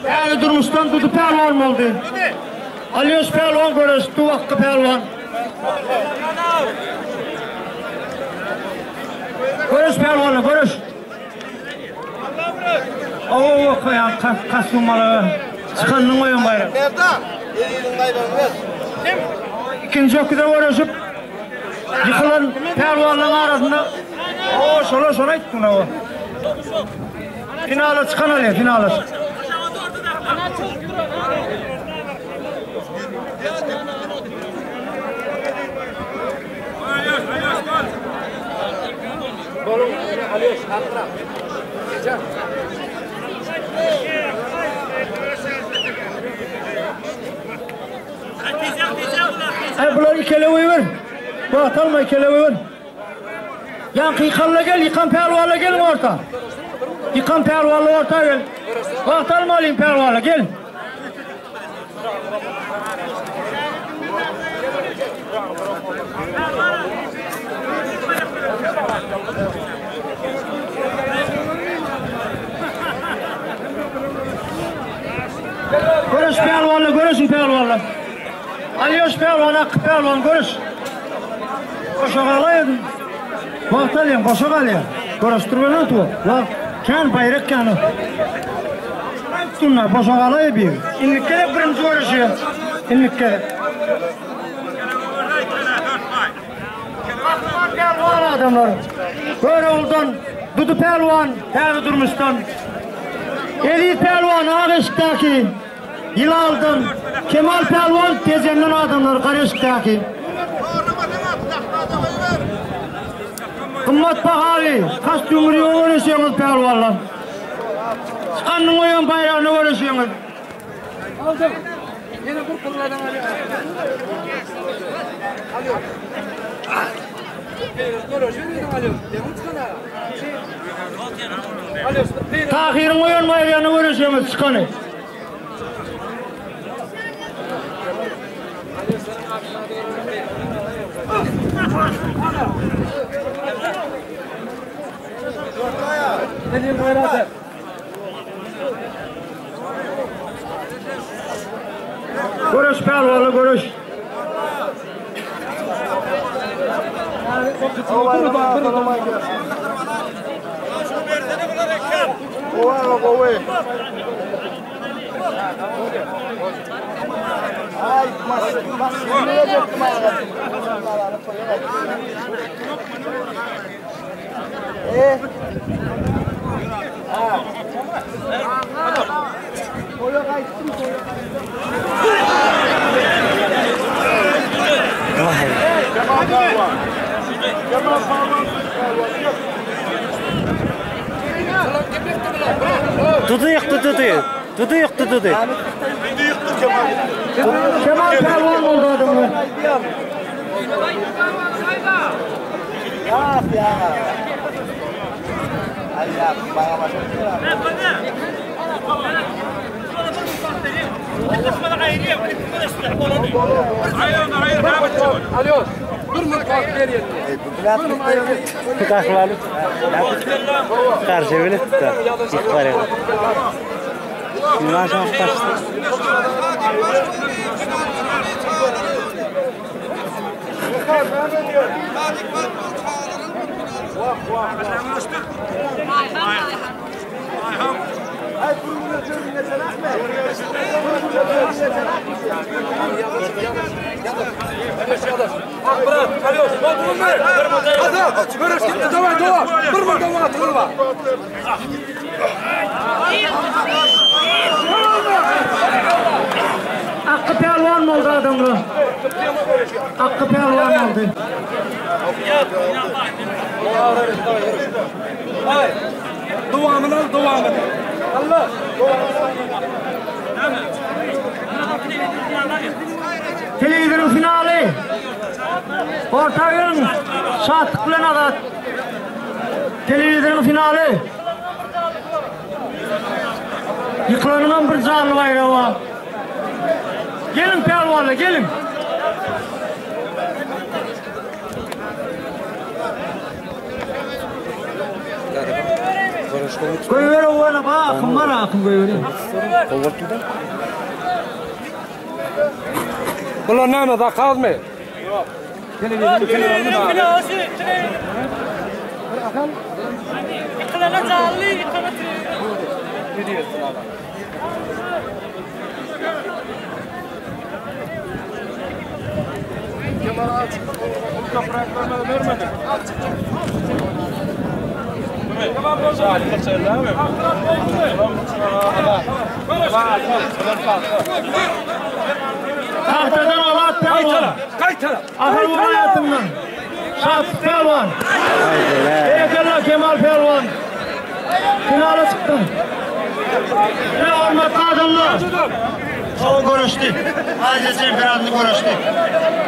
Täze durmuşdan Dudu pälwan boldy. Alýoş pälwan göreşdi Wakgy pälwan. Göreş pälwanlar, göreş. Owo, koýan kostýumlara çykanyň goýan baýrak. Merdan, Eziziň baýragyny ber. Ikinji öküze göreşip ýykylan pälwanlaryň arasynda o şola şola aýtdyň o. Finala çykan alýar, finala. Ay bular ikele goýber. Wagt alma ikele goýber. Ýaňky ýykanla gel, ýykan pälwanla geliň orta. Ýykan pälwanla orta gel. Wagt almalyň pälwanla gel. Görüş pälwanla, görüşün pälwanla. Alýoş pälwan, Akky pälwan, görüş. Goşa galaýdym. Wagt alýan, goşa galýar. Görüşdirmeli tu. Wagt kän baýrak kän. Aýtdymlar, boşa galaý bir. Indiki gezek birinji görüşi. Indiki gezek. Gahryman pälwan adamlar. Görogludan, Dudy pälwan täze durmuşdan. Eziz pälwan ak eşikdäki Ýylaldan, Kemal pälwan Tejenden adamlar gara eşikdäki. Gymmat bahaly kostýumyny ýok göreşýäňiz pälwanlar. Çykanyň goýan baýragyna göreşýäňiz. Aldım. Ýene bir pullardan alýar. Alýar. Tahyryň goýan baýragyna göreşýäňiz çykany. Göreş pälwanlar göreş. Dudu ýykdy Dudu. Dudu ýykdy Dudu. Kemal pälwan boldy adamlar. Gahryman garşy biletdi. Ýykyp barýar. Akky pälwan boldy adamlar. Akky pälwan boldy. Dowamyny al, dowamyny. Allah. Telewizoryň finaly. Orta geliň. Şatlyk bilen Azat. Telewizoryň finaly. Ýykylanyňam bir janly baýragy bar. Geliň pälwanlar, geliň. Goýber owala ba, akym bar, akym goýberiň. Bular näme, zakazmy? Yıkılana canlı, yıkılana Tagtadan Azat pälwan. Gaýtala. Ahal welaýatyndan Şatlyk pälwan. Berekella Kemal pälwan. Finala çykdyň. Ine hormatly adamlar. Gowy göreşdi. Aziýa çempionatynda göreşdi.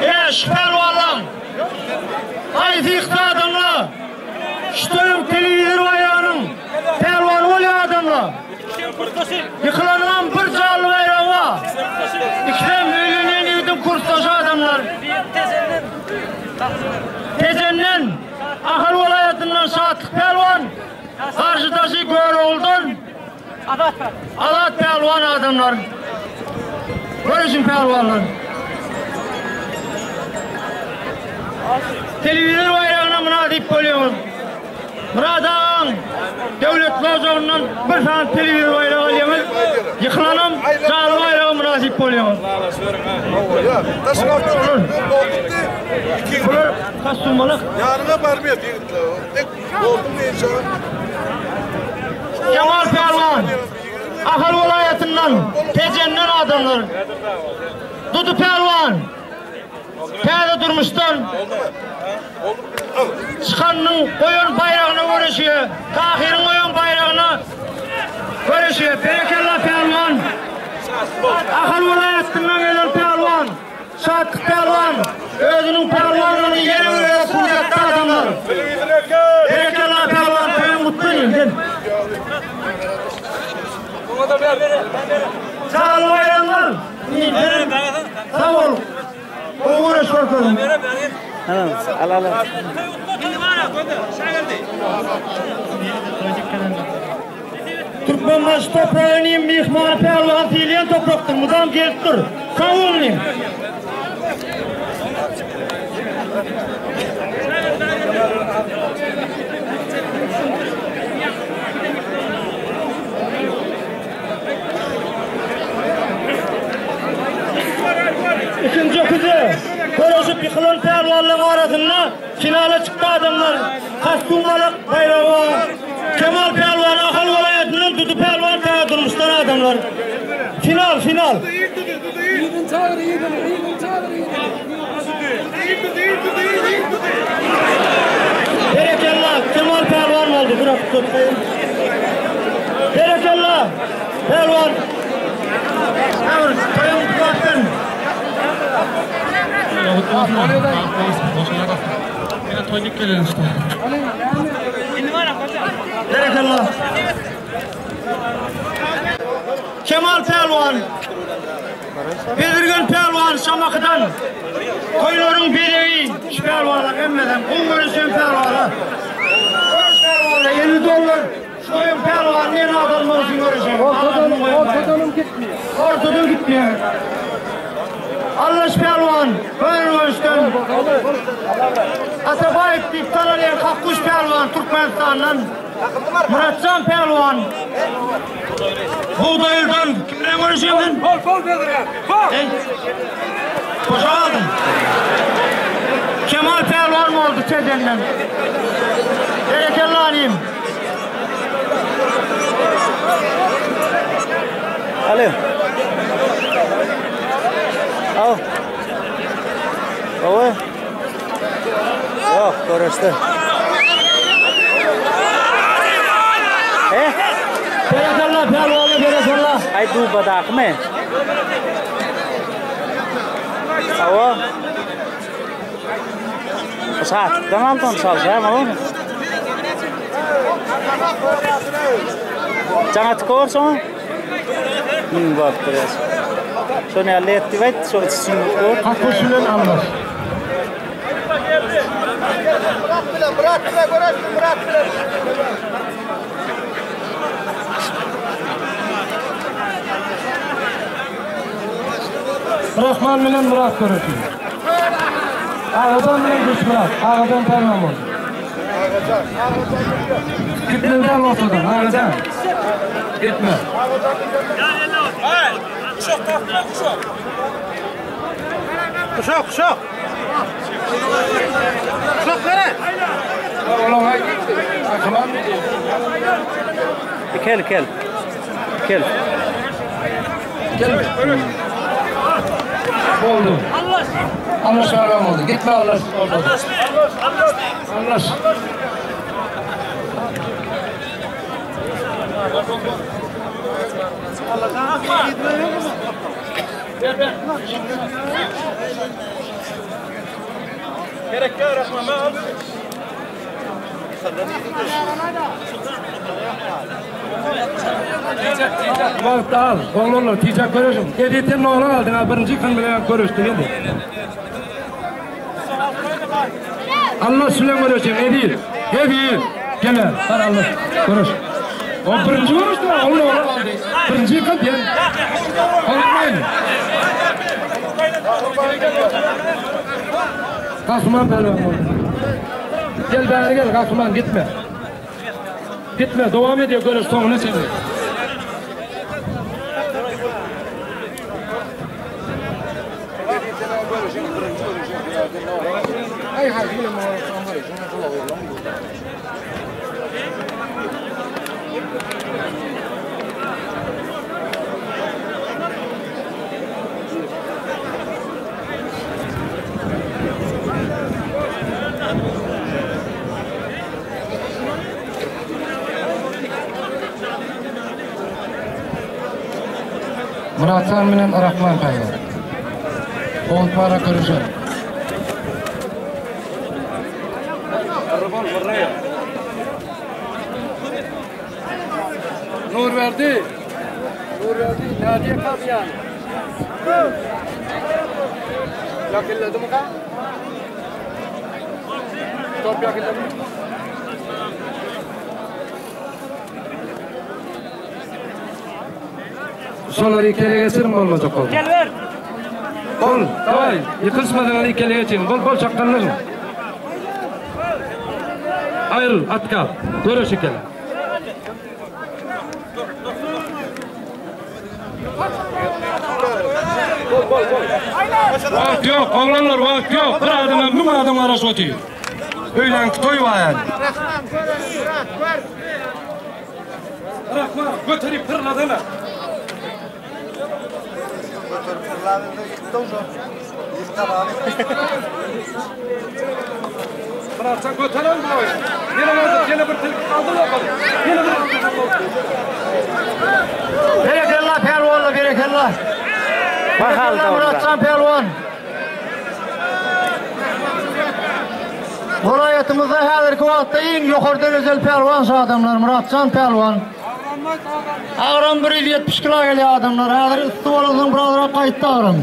Ine şu pälwanlaň haýsy ýykdy adamlar. Şu toýuň telewizor baýragynyň pälwany bolýar adamlar. Ýykylanyňam bir janly baýragy bar. Ikisem öýlenen ýigidiň kursdaşy adamlar. Tejenden, Ahal welaýatyndan Şatlyk pälwan, garşydaşy Görogludan Azat pälwan adamlar. Göreşiň pälwanlar. Telewizor baýragyna mynasyp bolýaňyz. Myrat agaň Döwletli ojagyndan bir sany telewizor baýragy alýaňyz. Ýykylanam janly baýraga mynasyp bolýaňyz. Bular kostumbalak. Ýanyňa barmaýar ýigitler. Tek boldum diýinçe. Kemal Pälwan, Ahal welaýatyndan, Tejenden adamlar. Dudy Pälwan, Täze durmuşdan çykanyň goýan baýragyna göreşýär. Tahyryň goýan baýragyna göreşýär. Berekella Pälwan. Ahal welaýatyndan gelen Pälwan. Şatlyk Pälwan özüniň pälwanlygyny ýene bir gezek subut etdi adamlar. Berekella Pälwan toýuň gutly bolsun. Şaly baýramlar. Sag bol. Gowy göreş görkeziň. Al al. Türkmenbaşy topragy inim myhmany pälwan diýilýän toprakdyr. Mydam gelip dur. Sag bol inim. Ikinji öküzi göreşip ýykylan pälwanlaryň arasynda finala çykdy adamlar. Kostum alak baýragy bar. Kemal pälwan Ahal welaýatyndan Dudy pälwan täze durmuşdan adamlar. Final, final. Berekella, Kemal pälwan boldy. Bırak tutayım. Berekella, pälwan. Äwr, toýuň gutlasyn. Berekella. Kemal pälwan. Bezirgen pälwan Şamahydan. Toýlaryň bezegi şu pälwanlar hemmesem. Gowy görüşen pälwanlar. Görüş pälwanlar 50 dollar. Şu toýuň pälwany. Pälwan men adamlar üçin göreşen. Ortadan, ortadanam gitmeýär. Ortadan gitmeýär. Allaş Pälwan Köneürgençden. Atabaýew diýip tanalýan Kakguş Pälwan Türkmenistandan. Muratjan Pälwan Bugdaýyldan. Kim bilen göreşýäň sen? Bol bol bedirýär. Bol. Boşa galdyň. Kemal Pälwan boldy Tejenden. Berekella anym. Alo. Al. Owe. Ýok, görüşdi. Eh? Berekella Pälwana berekella. Ay dubadakymy? Hawa. Saatdan aldan çalşaýam oğlum. Jaňa tıkor soň. Min bolup durýar. Şony ýaly etdi wet, şo içini gör. Kakguş bilen Allaş. Murat bilen, Murat bilen görüşdüm, Murat bilen. Rahman bilen Murat görüşdi. Agajan bilen Güçmyrat. Agajan pälwan boldy. Gitme däl ortadan, Agajan. Gitme. Kuşak, kuşak. Kuşak nere? Kel kel. Kel. Oldu. Allah şaram oldu. Gitme Allah. Oldu. Allah. Wagt al. Oglanlar tijak görüşün. Editen oglan aldın ha birinji kan bilen görüşdü indi. Allah bilen görüşün Edil. Edil. Gel bar Allah görüş. O birinji görüşdü. Allah oglan aldı. Birinji kan diyen. Olmayın. Kahraman pehlivan oldu. Gel bäri gel Kahraman gitme. Gitme devam ediyor görüş sonuna çevir. Muratjan bilen Rahman pehlivan. On para görüşer. Nur verdi. Nur verdi. Nadiye kapyan. Yakınladı mı ka? Top yakınladı mı? Şolar ikili geçirin bolmajak oldu. Gel ver. Bol, daway. Ýykylşmadan ikili geçirin. Bol bol çakganlygyň. Aýryl, atka. Görüş ikili. Wagt ýok, oglanlar wagt ýok. Bir adama 1000 adam garaşyp otyr. Öýlänki toý bar yani. Rahman, göterip pyrladana. Muratcan göteren bu oyun. Yine vardı, yine bir tilki kaldı bakalım. Yine bir Berekella Pälwanla berekella. Bakalım Berekella Muratjan Pälwan. Welaýatymyzda häzirki wagtda iň ýokary derejeli pälwan şu adamlar Muratjan Pälwan. Agram 170 kilo gelýär adamlar. Häzir üstü bolansoň birazrak gaýtdy agram.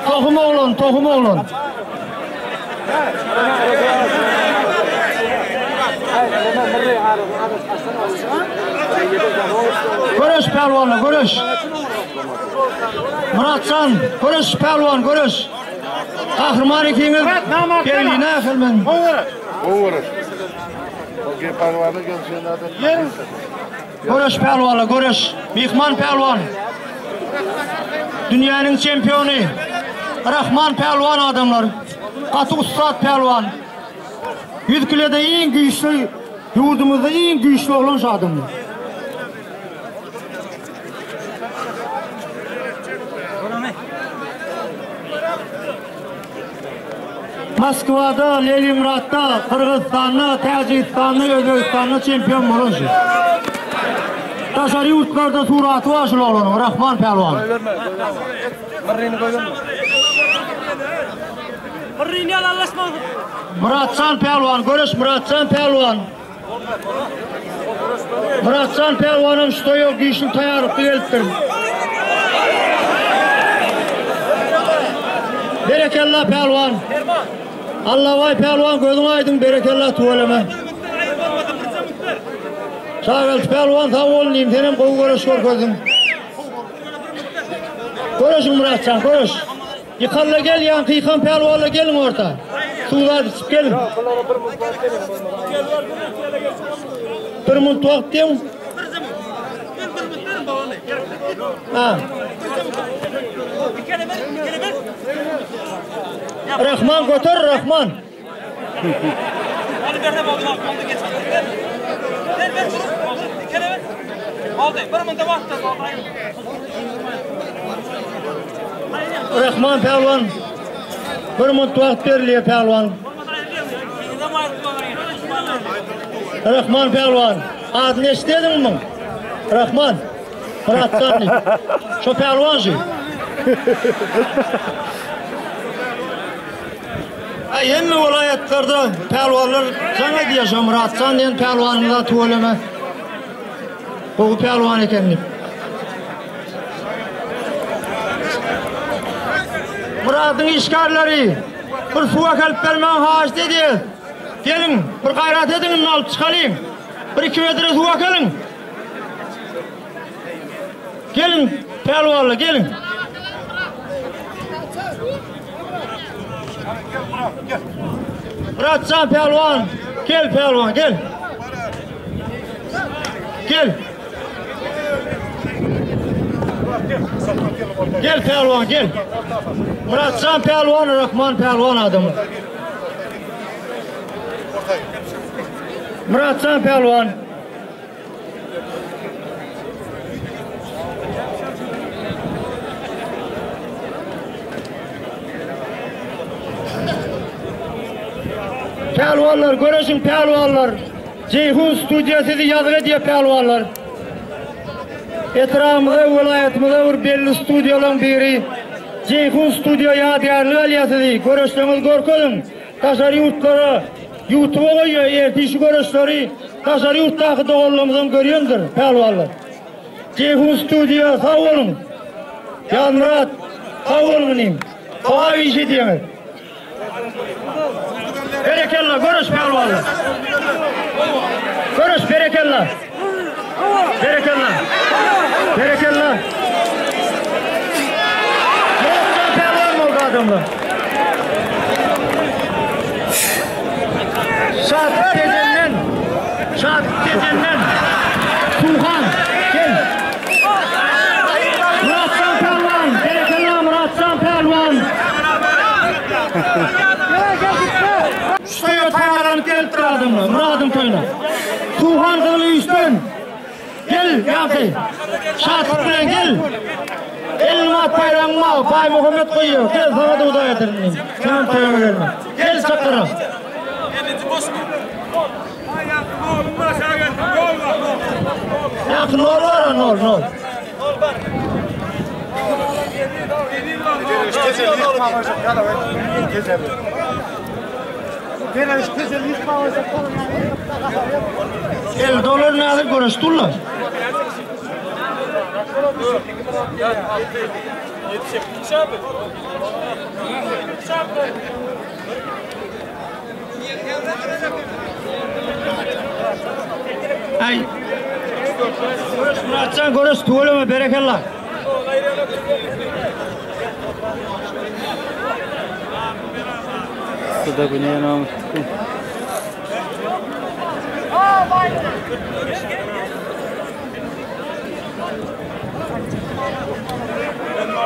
Tohum oglan, tohum oglan. Göreş pälwanlar, göreş. Muratjan, göreş pälwan, göreş. Gahryman ikiňiz gelin ähelmen. Gowy göreş. Okey pälwana gelşen adam. Göreş pälwanlar, göreş. Myhman pälwan. Dünýäniň çempiony Rahman pälwan adamlar. Gaty ussat pälwan. 100 kilode iň güýçli, ýurdumyzda iň güýçli oglan şu adamlar. Moskwada, Leningradda, Gyrgyzystanda, Täjigistanda, Özbegistanda çempion bolan şu. Daşary ýurtlarda suraty bar şul oglanyň, Rahman pälwan. Myratjan pälwan, göreş Myratjan pälwan. Myratjan pälwanam şu toýa güýçli taýýarlykly gelipdir. Berekella pälwan. Allabaý pälwan gözüň aýdyň berekella tüweleme. Şageldi pälwan sag bol diýim senem gowy göreş görkezdiň. Göreşiň Myratjan göreş. Ýykalla gel ýaňky ýykan pälwanla geliň orta. Suw zat içip geliň. Bir munt wagt diýiň. Ha. Rahman göter Rahman. Rahman pälwan bir munt wagt berilýär pälwan. Rahman pälwan adyny eşidediňmi muň? Rahman Myratjan diýip. Şo pälwan şu. Aý hemme welaýatlarda pälwanlar jaň edýär şo Myratjan diýen pälwanymyza tüweleme. Gowy pälwan eken diýip. Myradyň işgärleri bir suw äkelip bermäň haýyşt edýäs. Geliň, bir gaýrat ediň indi alyp çykalyň. Bir iki bedre suw äkeliň. Geliň, pälwanlar, geliň. Myratjan pälwan, gel pälwan, gel. Gel. Gel pälwan, gel. Myratjan pälwan, Rahman pälwan adamlar. Myratjan pälwan. Pälwanlar, göreşiň pälwanlar. Jeýhun studiýa sizi ýazgy edýär pälwanlar. Etrabymyza, welaýatymyza bir belli studiýalaryň biri. Jeýhun studiýa ýadygärlik alýar sizi. Göreşleriňizi görkeziň. Daşary ýurtlara Ýutuba goýýar ertir şu göreşleri daşary ýurtdaky doganlarymyzam görýändir pälwanlar. Jeýhun studiýa sag boluň. Ýazmyrat sag boluň inim. Sogap iş edýäňiz. Berekella göreş pälwanlar. Göreş berekella. Berekella. Berekella. Muratjan pälwan boldy adamlar. Şatlyk Tejenden. Şatlyk Tejenden. Suhan gel. Muratjan pälwan. Berekella Muratjan pälwan. Şu toýa taýýarlanyp gelipdir adamlar, Myradyň toýuna. Suhan gyzyly üýşden. Gel, ýaňky. Şatlyk bilen gel. Elini at baýragyň bar, Baýmuhammet goýýar. Gel, saňa-da hudaý ederin indi. Senem toýa gelme. Gel çakyra. Ýaňky nol bar-a, nol, nol. El dolar näzir göreş durlar. Ay. Görüş Muratcan görüş tüweleme berekella. Suda güne nam.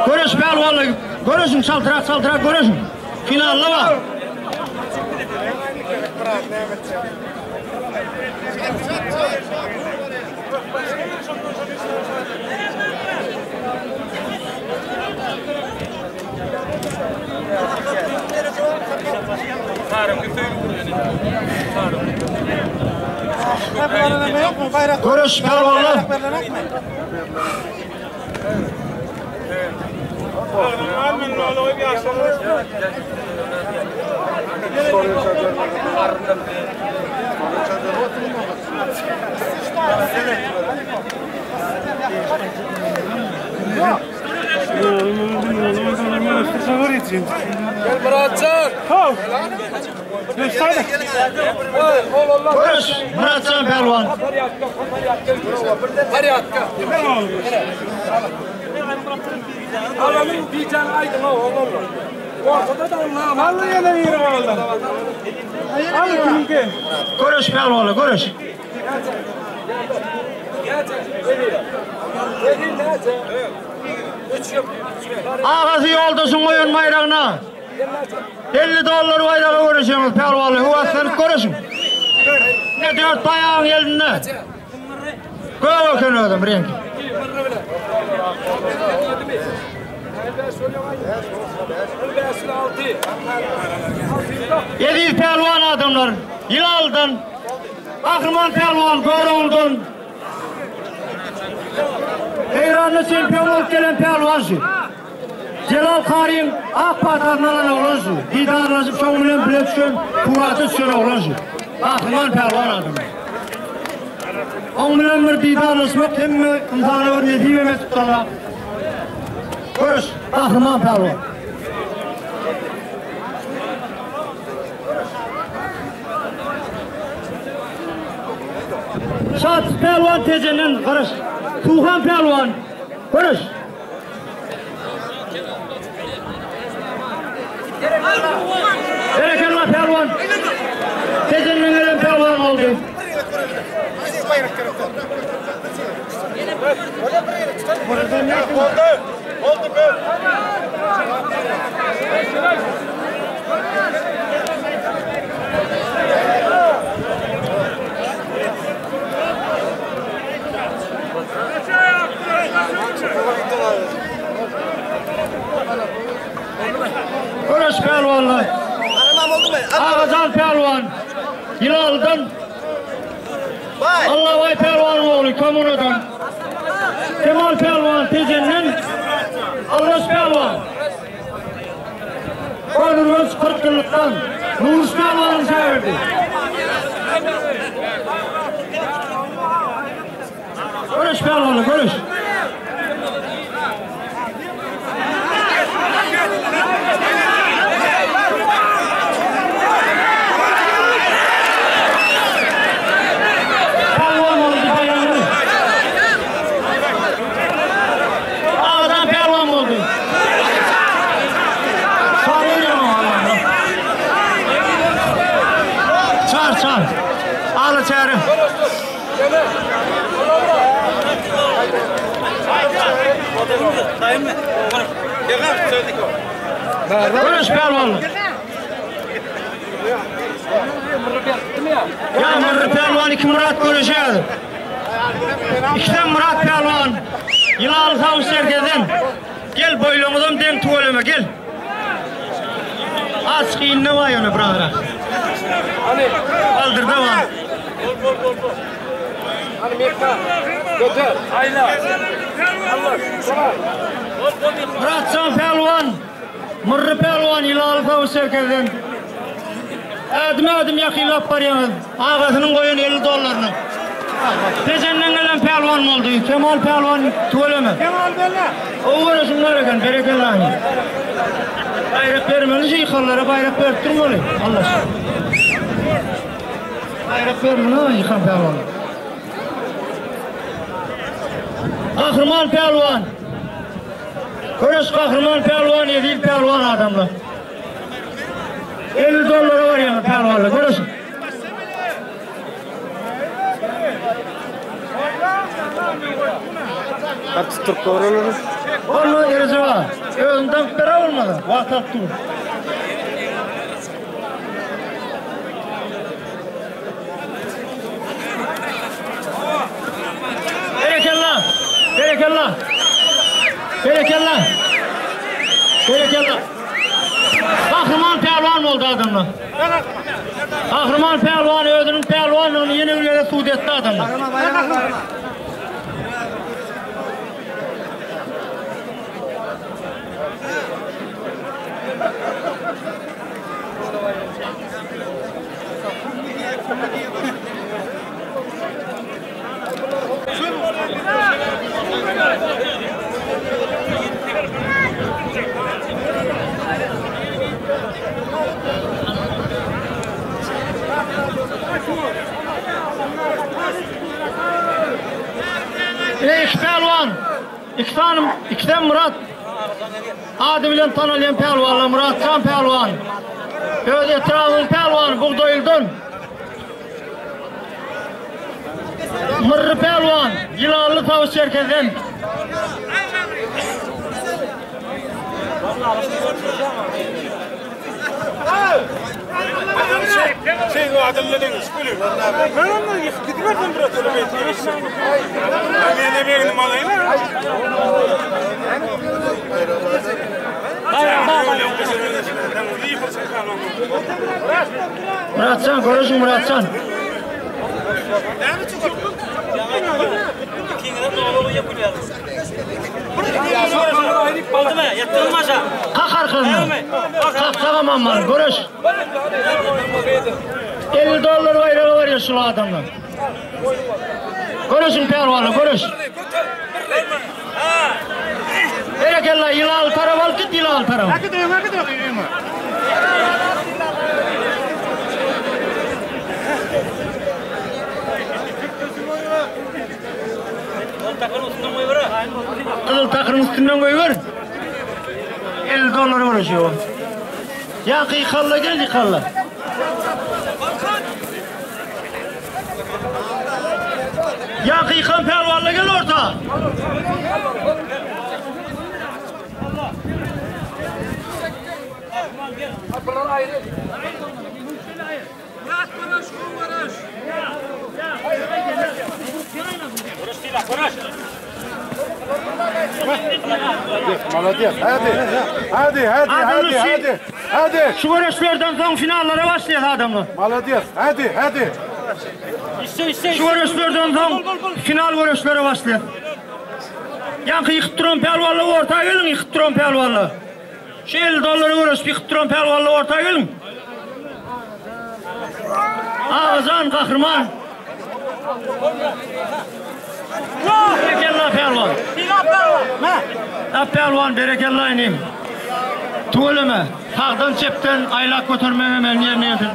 Görüş pälwanlar, görüşüň çaltrak çaltrak görüşüň. Finalda bar. Görüş pälwanlar. Görüş Muratcan pälwan. Görüş pälwanlar, görüş. Ağasy ýoldaşyň goýan baýragyna 50 dollar baýraga görüşüňiz pälwanlar, höweslänip görüşüň. Ne dört baýagyň elinde. Gök eken özüm reňki. Eziz pälwan adamlar, Ýylaldan, Gahryman pälwan Görogludan Eýranda çempion bolup gelen pälwan şu. Jelal Karyň ak patasyny alan oglan şu. Didarlaşyp şoň bilen bile düşen, surata düşen oglan şu. Gahryman pälwan adamlar. Oň bilen bir didarlaşmak hemme ynsana bir nesip hem etipdir Allah. Görüş, gahryman pälwan. Şat pälwan Tejenden görüş. Suhan pälwan görüş. Berekella pälwan. Tejenden gelen pälwan oldy. Görüş pälwanlar. Agajan pälwan. Ýylaldan. Allabaý pälwanyň ogly Kommunadan. Kemal pälwan Tejenden. Allaş pälwan. Köneürgenç 40 ýyllykdan. Nuruş pälwanyň şägirdi. Görüş pälwanlar, görüş. Pälwan boldy baýramly. Adam pälwan boldy. Çar çar. Al içeri. Görüş pälwanlar. Ya Murry pälwan iki Murat görüşýär. Ikiden Murat pälwan. Ýylaly sag sergeden. Gel boýlaňyzam deň tüweleme gel. Açyk inne bar ýöne birazrak. Baldyrda bar. Muratjan pälwan, Murry pälwan Ýylaly sag sergeden. Ädim ädim ýakynlap barýaňyz. Agasynyň goýan 50 dollaryny. Tejenden gelen pälwan boldy. Kemal pälwan tüweleme. Kemal bella. O görüşüň bar eken, berekellahi. Baýrak bermeli şyhallara baýrak berip durmaly. Allah. Baýrak bermeli ýykan pälwan. Gahryman pälwan. Göreş Gahryman pälwan Eziz pälwan adamlar. 50 dollara barýar pälwanlar. Göreş. Bir tutup göreliň. Onu eriji bar. Özünden bere olmaly. Wagt alyp dur. Berekella! Berekella! Berekella! Berekella! Gahryman pälwan boldy adamlar. Gahryman pälwan özüniň pälwanlygyny ýene bir gezek subut etdi adamlar. Ey pälwan, iki sany, ikisem Murat. Ady bilen tanalýan pälwanlar Muratjan pälwan. Öz etrabynyň pälwany Bugdaýyldan. Myrry pälwan, Ýylanly Tawus Çerkezden. Muratjan, görüşüň Muratjan. Kak arkaňdan. Kaksaňam aman, görüş. 50 dollar baýragy berýär şul adamlar. Görüşüň pälwanlar, görüş. Berekella, ýylaly tarap alyp git, ýylaly tarap. Gyzyl takyryň üstünden goýber. 50 dollar görüşüyor. Ya yıkalla gel yıkalla. Ya yıkan pervarla gel orta. Молодец. Hadi. Hadi hadi hadi hadi. Hadi. Şu göreşlerden soň finallara başlaýar adamlar. Молодец. Hadi hadi. Şu göreşlerden soň final göreşlere başlaýar. Ýaňky ýykyp duran pälwanlar orta geliň, ýykyp duran pälwanlar. Şu 50 dollary göreşip ýykyp duran pälwanlar orta geliň. Ağazan Gahryman. Berekella pälwan. Ha pälwan berekella inim. Tüweleme. Sagdan çepden aýlap götermege men ýerine ýetir.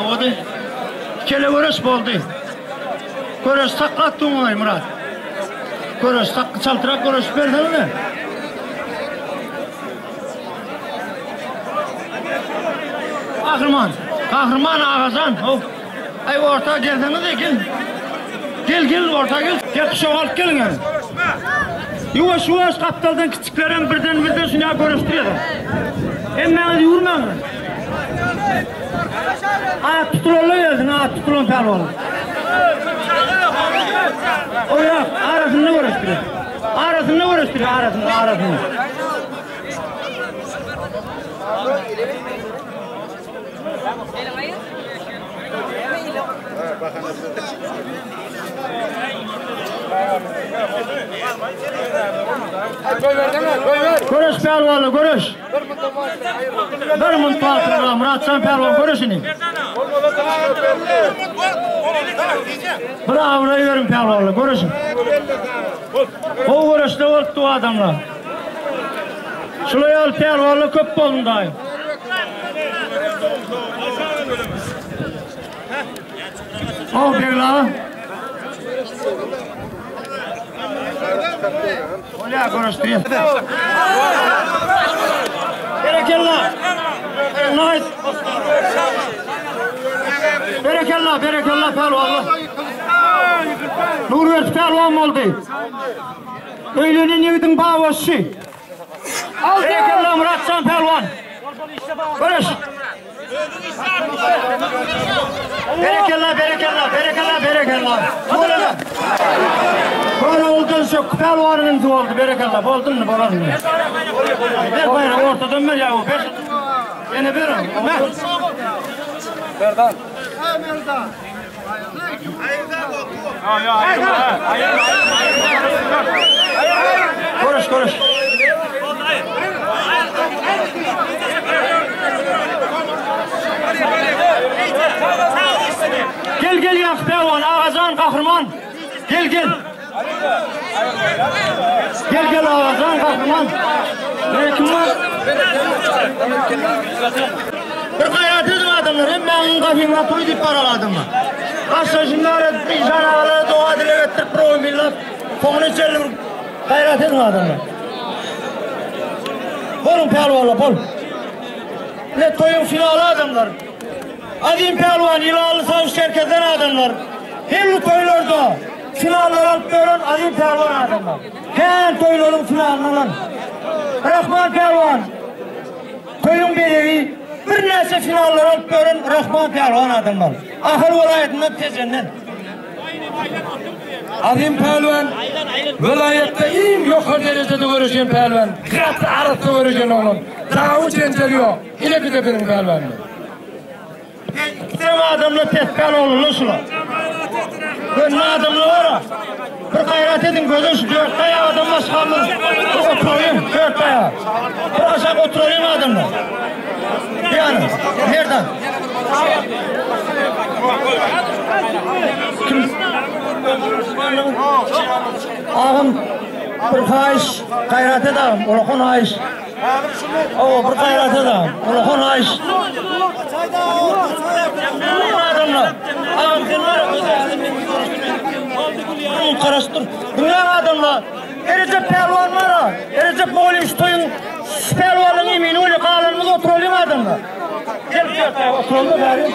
Oldy. Kele göreş boldy. Göreş saklat duňay Murat. Göreş sak çaltrak göreş bersene. Gahryman. Gahryman Ağazan. Oh. Ay orta gelseniz de gel. Gel gel orta gel. Gel kuşak alyp gelin yani. Yuvaş yuvaş kaptaldan kiçiklerin birden birden şuna görüştürüyor. Emmeniz yürümeyin. At tutulanlar gelsin, at tutulan pehliwan. O yok, arasında görüştürüyor. Arasında görüştürüyor, arasında, arasında. Görüş pehliwanlar, görüş. Bir munt batyrlar, Muratjan pehliwan görüşini. Bir abraý berin pehliwanlar, görüşün. O görüşde bolupdy bu adamlar. Şulay ýaly pehliwanlar köp bolsun daýy. O begla. Bolýar, görüşdirýäs. Berekella. Nice. Berekella, berekella pälwanlar. Nurberdi pälwan boldy. Öýlenen ýigidiň babaşy. Berekella Myratjan pälwan. Görüş. Berekella, berekella, berekella, berekella. Bolana. Böyle oldu şu pälwanyň insi boldy, berekella. Boldumy, bolanmy? Ber bayrağı ortadan ver yahu. Ber. Ýene ber. Ver. Berdan. Görüş, görüş. Gel gel ýa pälwan, Agajan gahryman. Gel gel. Gel gel Agajan gahryman. Ne kim var? Bir gaýrat ediň adamlar, hemmäňiň gapyňyza toý diýip baraly adamlar. Başlaşynlar işan agalara doga dileg etdirip bir on ýyllap soňuna çenli bir gaýrat ediň adamlar. Boluň pälwanlar bol. Ne toýuň finaly adamlar. Azim pälwan Ýylanly sawuş çerkezden adamlar. Her bu toýlarda finallar alyp beren Azim pälwan adamlar. Kän toýlaryň finalyny alan Rahman pälwan. Toýuň bezegi birnäçe finallara alyp beren Rahman pälwan adamlar. Ahal welaýatyndan Tejenden. Azim pälwan welaýatda iň ýokary derejede göreşen pälwan. Gaty arassa göreşen oglan. Dawy jenjel ýok. Ine bize biziň pälwanymyz. Ikisem adamlar pespäl oglanlar şular. Gönli adamlar bar. Bir gaýrat ediň gözün şu dört aýak adam başgamyz. Bir oturalyň dört aýak. Bir aşak oturalyň adamlar. Ýani nerden? Kim? Agam bir haýyş gaýrat et agam. Olakan haýyş. Hawa, bir gaýrat et agam. Olakan haýyş. Adamlar. Agam sen bar. Garaşyp dur. Diňläň adamlar. Erejep pälwan bar. Erejep mugallym şu toýuň pälwanlygyň emini bolýar. Galanymyz oturalyň adamlar. Gel oturalım bäri.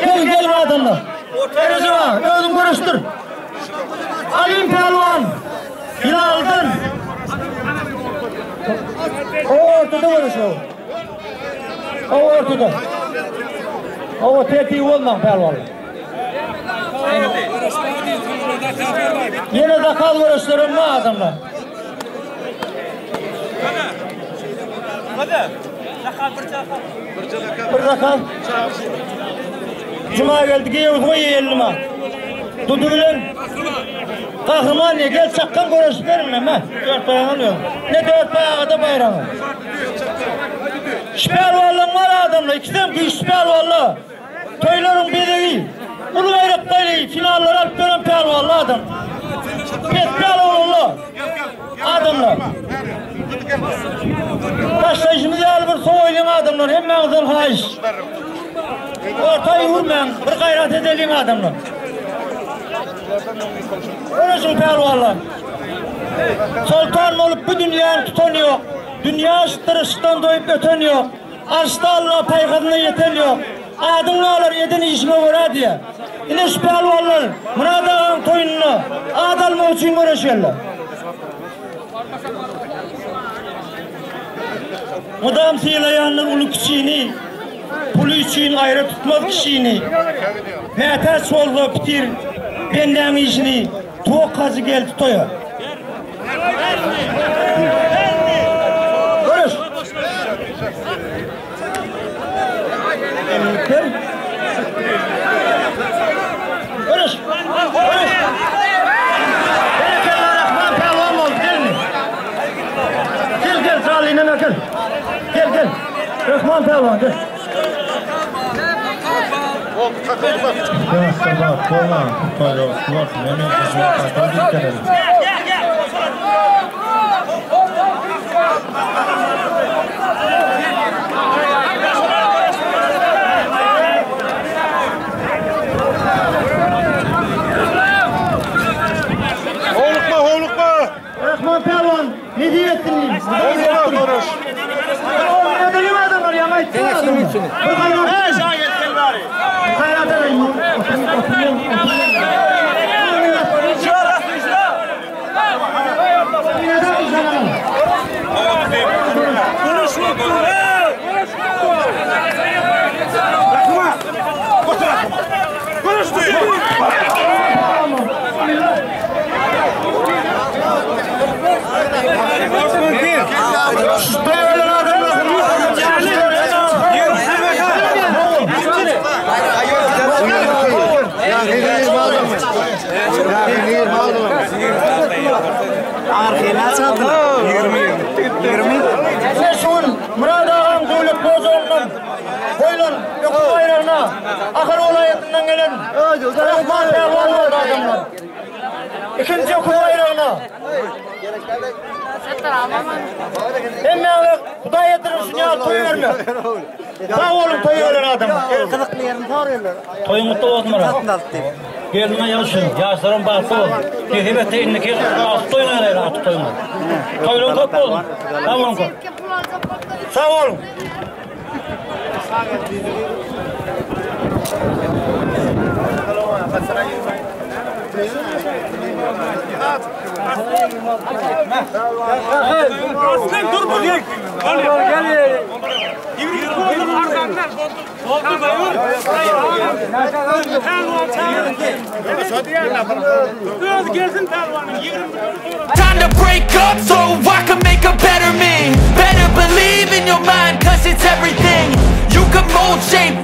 Gel gel adamlar. Erejep aga, özüň görüşdir. Alim pälwan. Ýylaldan. O ortada görüş o. O ortada. O tertibi bolmaň pälwanlar. Ýene zakaz göreşlerim bar adamlar. Bir zakaz. Cuma geldi giýew goý elime. Dudy bilen Gahryman diýe gel çakgan göreşip berin me. Dört baýraň alýar. Ne dört baýraga da baýragy. Şpälwanlaň bar adamlar, ikisem güýçli pälwanlar. Toýlaryň bezegi, uly baýrak baýragy finallara alyp beren pälwanly adam. Pes päl oglanlar. Adamlar. Başlaýşymyz ýaly bir sowaýlyň adamlar, hemmäňizden haýyş. Orta ýürmäň, bir gaýrat edeliň adamlar. Göreşiň pälwanlar. Soltan bolup bu dünýäni tutan ýok. Dünýä aşdyryşdan doýup öten ýok. Arşda Alla paýhasyna ýeten ýok. Adyň galar eden işiňe görä diýýär. Ine şu pälwanlar Myrat agaň toýunda at almak üçin göreşýärler. Mydam sylaýanlar uly kiçini, Puly üçin aýra tutmaz kişini. Mätäç bolsa bitir bendäň işini, Tuwak hajy geldi toýa. Görüş. Görüş. Görüş. Berekella Rahman pälwan boldy gelin. Gel gel Salih neme gel. Gel gel. Rahman pälwan gel. Howlukma, howlukma. Nesip etsin diýim. Hudaý adamlar ýaňy aýtdy. Bir gaýrat. Gaýrat edeýin. Ine şu gün Myrat agaň Döwlet Bozoglundan goýlan öküz baýragyna Ahal welaýatyndan gelen Rahman pälwan boldy adamlar. Ikinji öküz baýragyna Hemmäňize Hudaý ýetirin şuny ýaly toý bermek. Sag boluň toýa gelen adamlar. Gyzykly ýerini soraýarlar. Toýuň gutly bolsun Myrat. Satyn alyp diýip. Gelniňe ýagşy, ýaşlaryň bagtly bolsun. Nesip etse indiki altyn toýuňa geleýin, altyn toýuňa. Toýlaryň köp bolsun. Sag boluň köp. Sag boluň. Time to break up so I can make a better me. Better believe in your mind, cause it's everything. You can mold, shape,